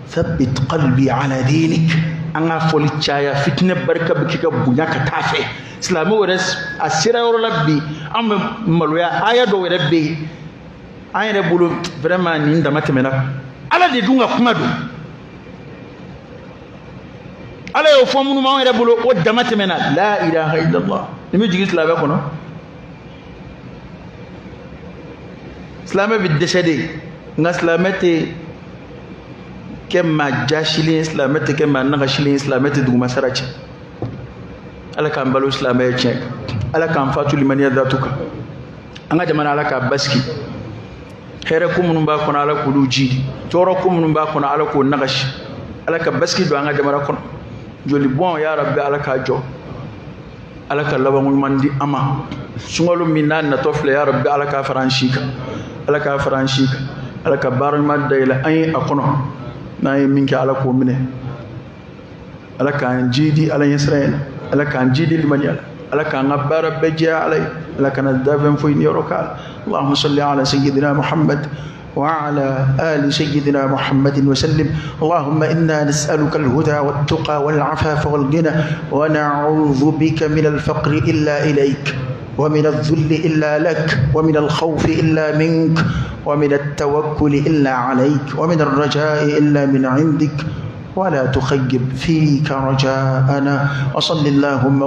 thabbit qalbi ala dinik. An ka fɔli caya, fitinɛ barika bɛ k'i ka bonya ka taa fɛ. Silamɛw yɛrɛ a sera yɔrɔ la bi, an bɛ maloya. Aya dɔw yɛrɛ bɛ yen, an yɛrɛ bolo vraiment nin dama tɛmɛna. Ala de dun ka kuma don, Ala y'o fɔ minnu ma, anw yɛrɛ bolo o dama tɛmɛna. La ilaha illallah. Nin bɛ jigin silamɛ kɔnɔ. Silamɛ bɛ dɛsɛ de, nka silamɛ tɛ kɛ maa jasilen ye, silamɛ tɛ kɛ maa nagasilen ye, silamɛ tɛ duguma sara cɛ. Ala k'an balo silamɛ ye tiɲɛ kan, Ala k'an fatu limaniya datu kan. An ka jamana, Ala k'a basigi. Hɛrɛ ko minnu b'a kɔnɔ, Ala k'olu jiidi. Tɔɔrɔ ko minnu b'a kɔnɔ, Ala k'o nagasi. Ala ka basigi don an ka jamana kɔnɔ. Joli bɔn, ya Rabbi, Ala k'a jɔ. Ala ka labanko ɲuman di an ma. Sunkalo min n'a natɔ filɛ, ya Rabbi, Ala k'a fara an si kan, Ala k'a fara an si kan. Ala ka baara ɲuman dayɛlɛ an ye a kɔnɔ. N'an ye min kɛ, Ala k'o minɛ. Ala k'an jiidi Ala ɲɛsiran na, Ala k'an jiidi limaniya la, Ala k'an ka baara bɛɛ jɛya Ala ye, Ala kana dafɛn foyi niyɔrɔ k'a la. Allahumma salli ala sayyidina Muhammad وعلى آل سيدنا محمد وسلم. اللهم إنا نسألك الهدى والتقى والعفاف والغنى، ونعوذ بك من الفقر إلا إليك، ومن الذل إلا لك، ومن الخوف إلا منك، ومن التوكل إلا عليك، ومن الرجاء إلا من عندك، ولا تخيب فيك رجاءنا. وصل اللهم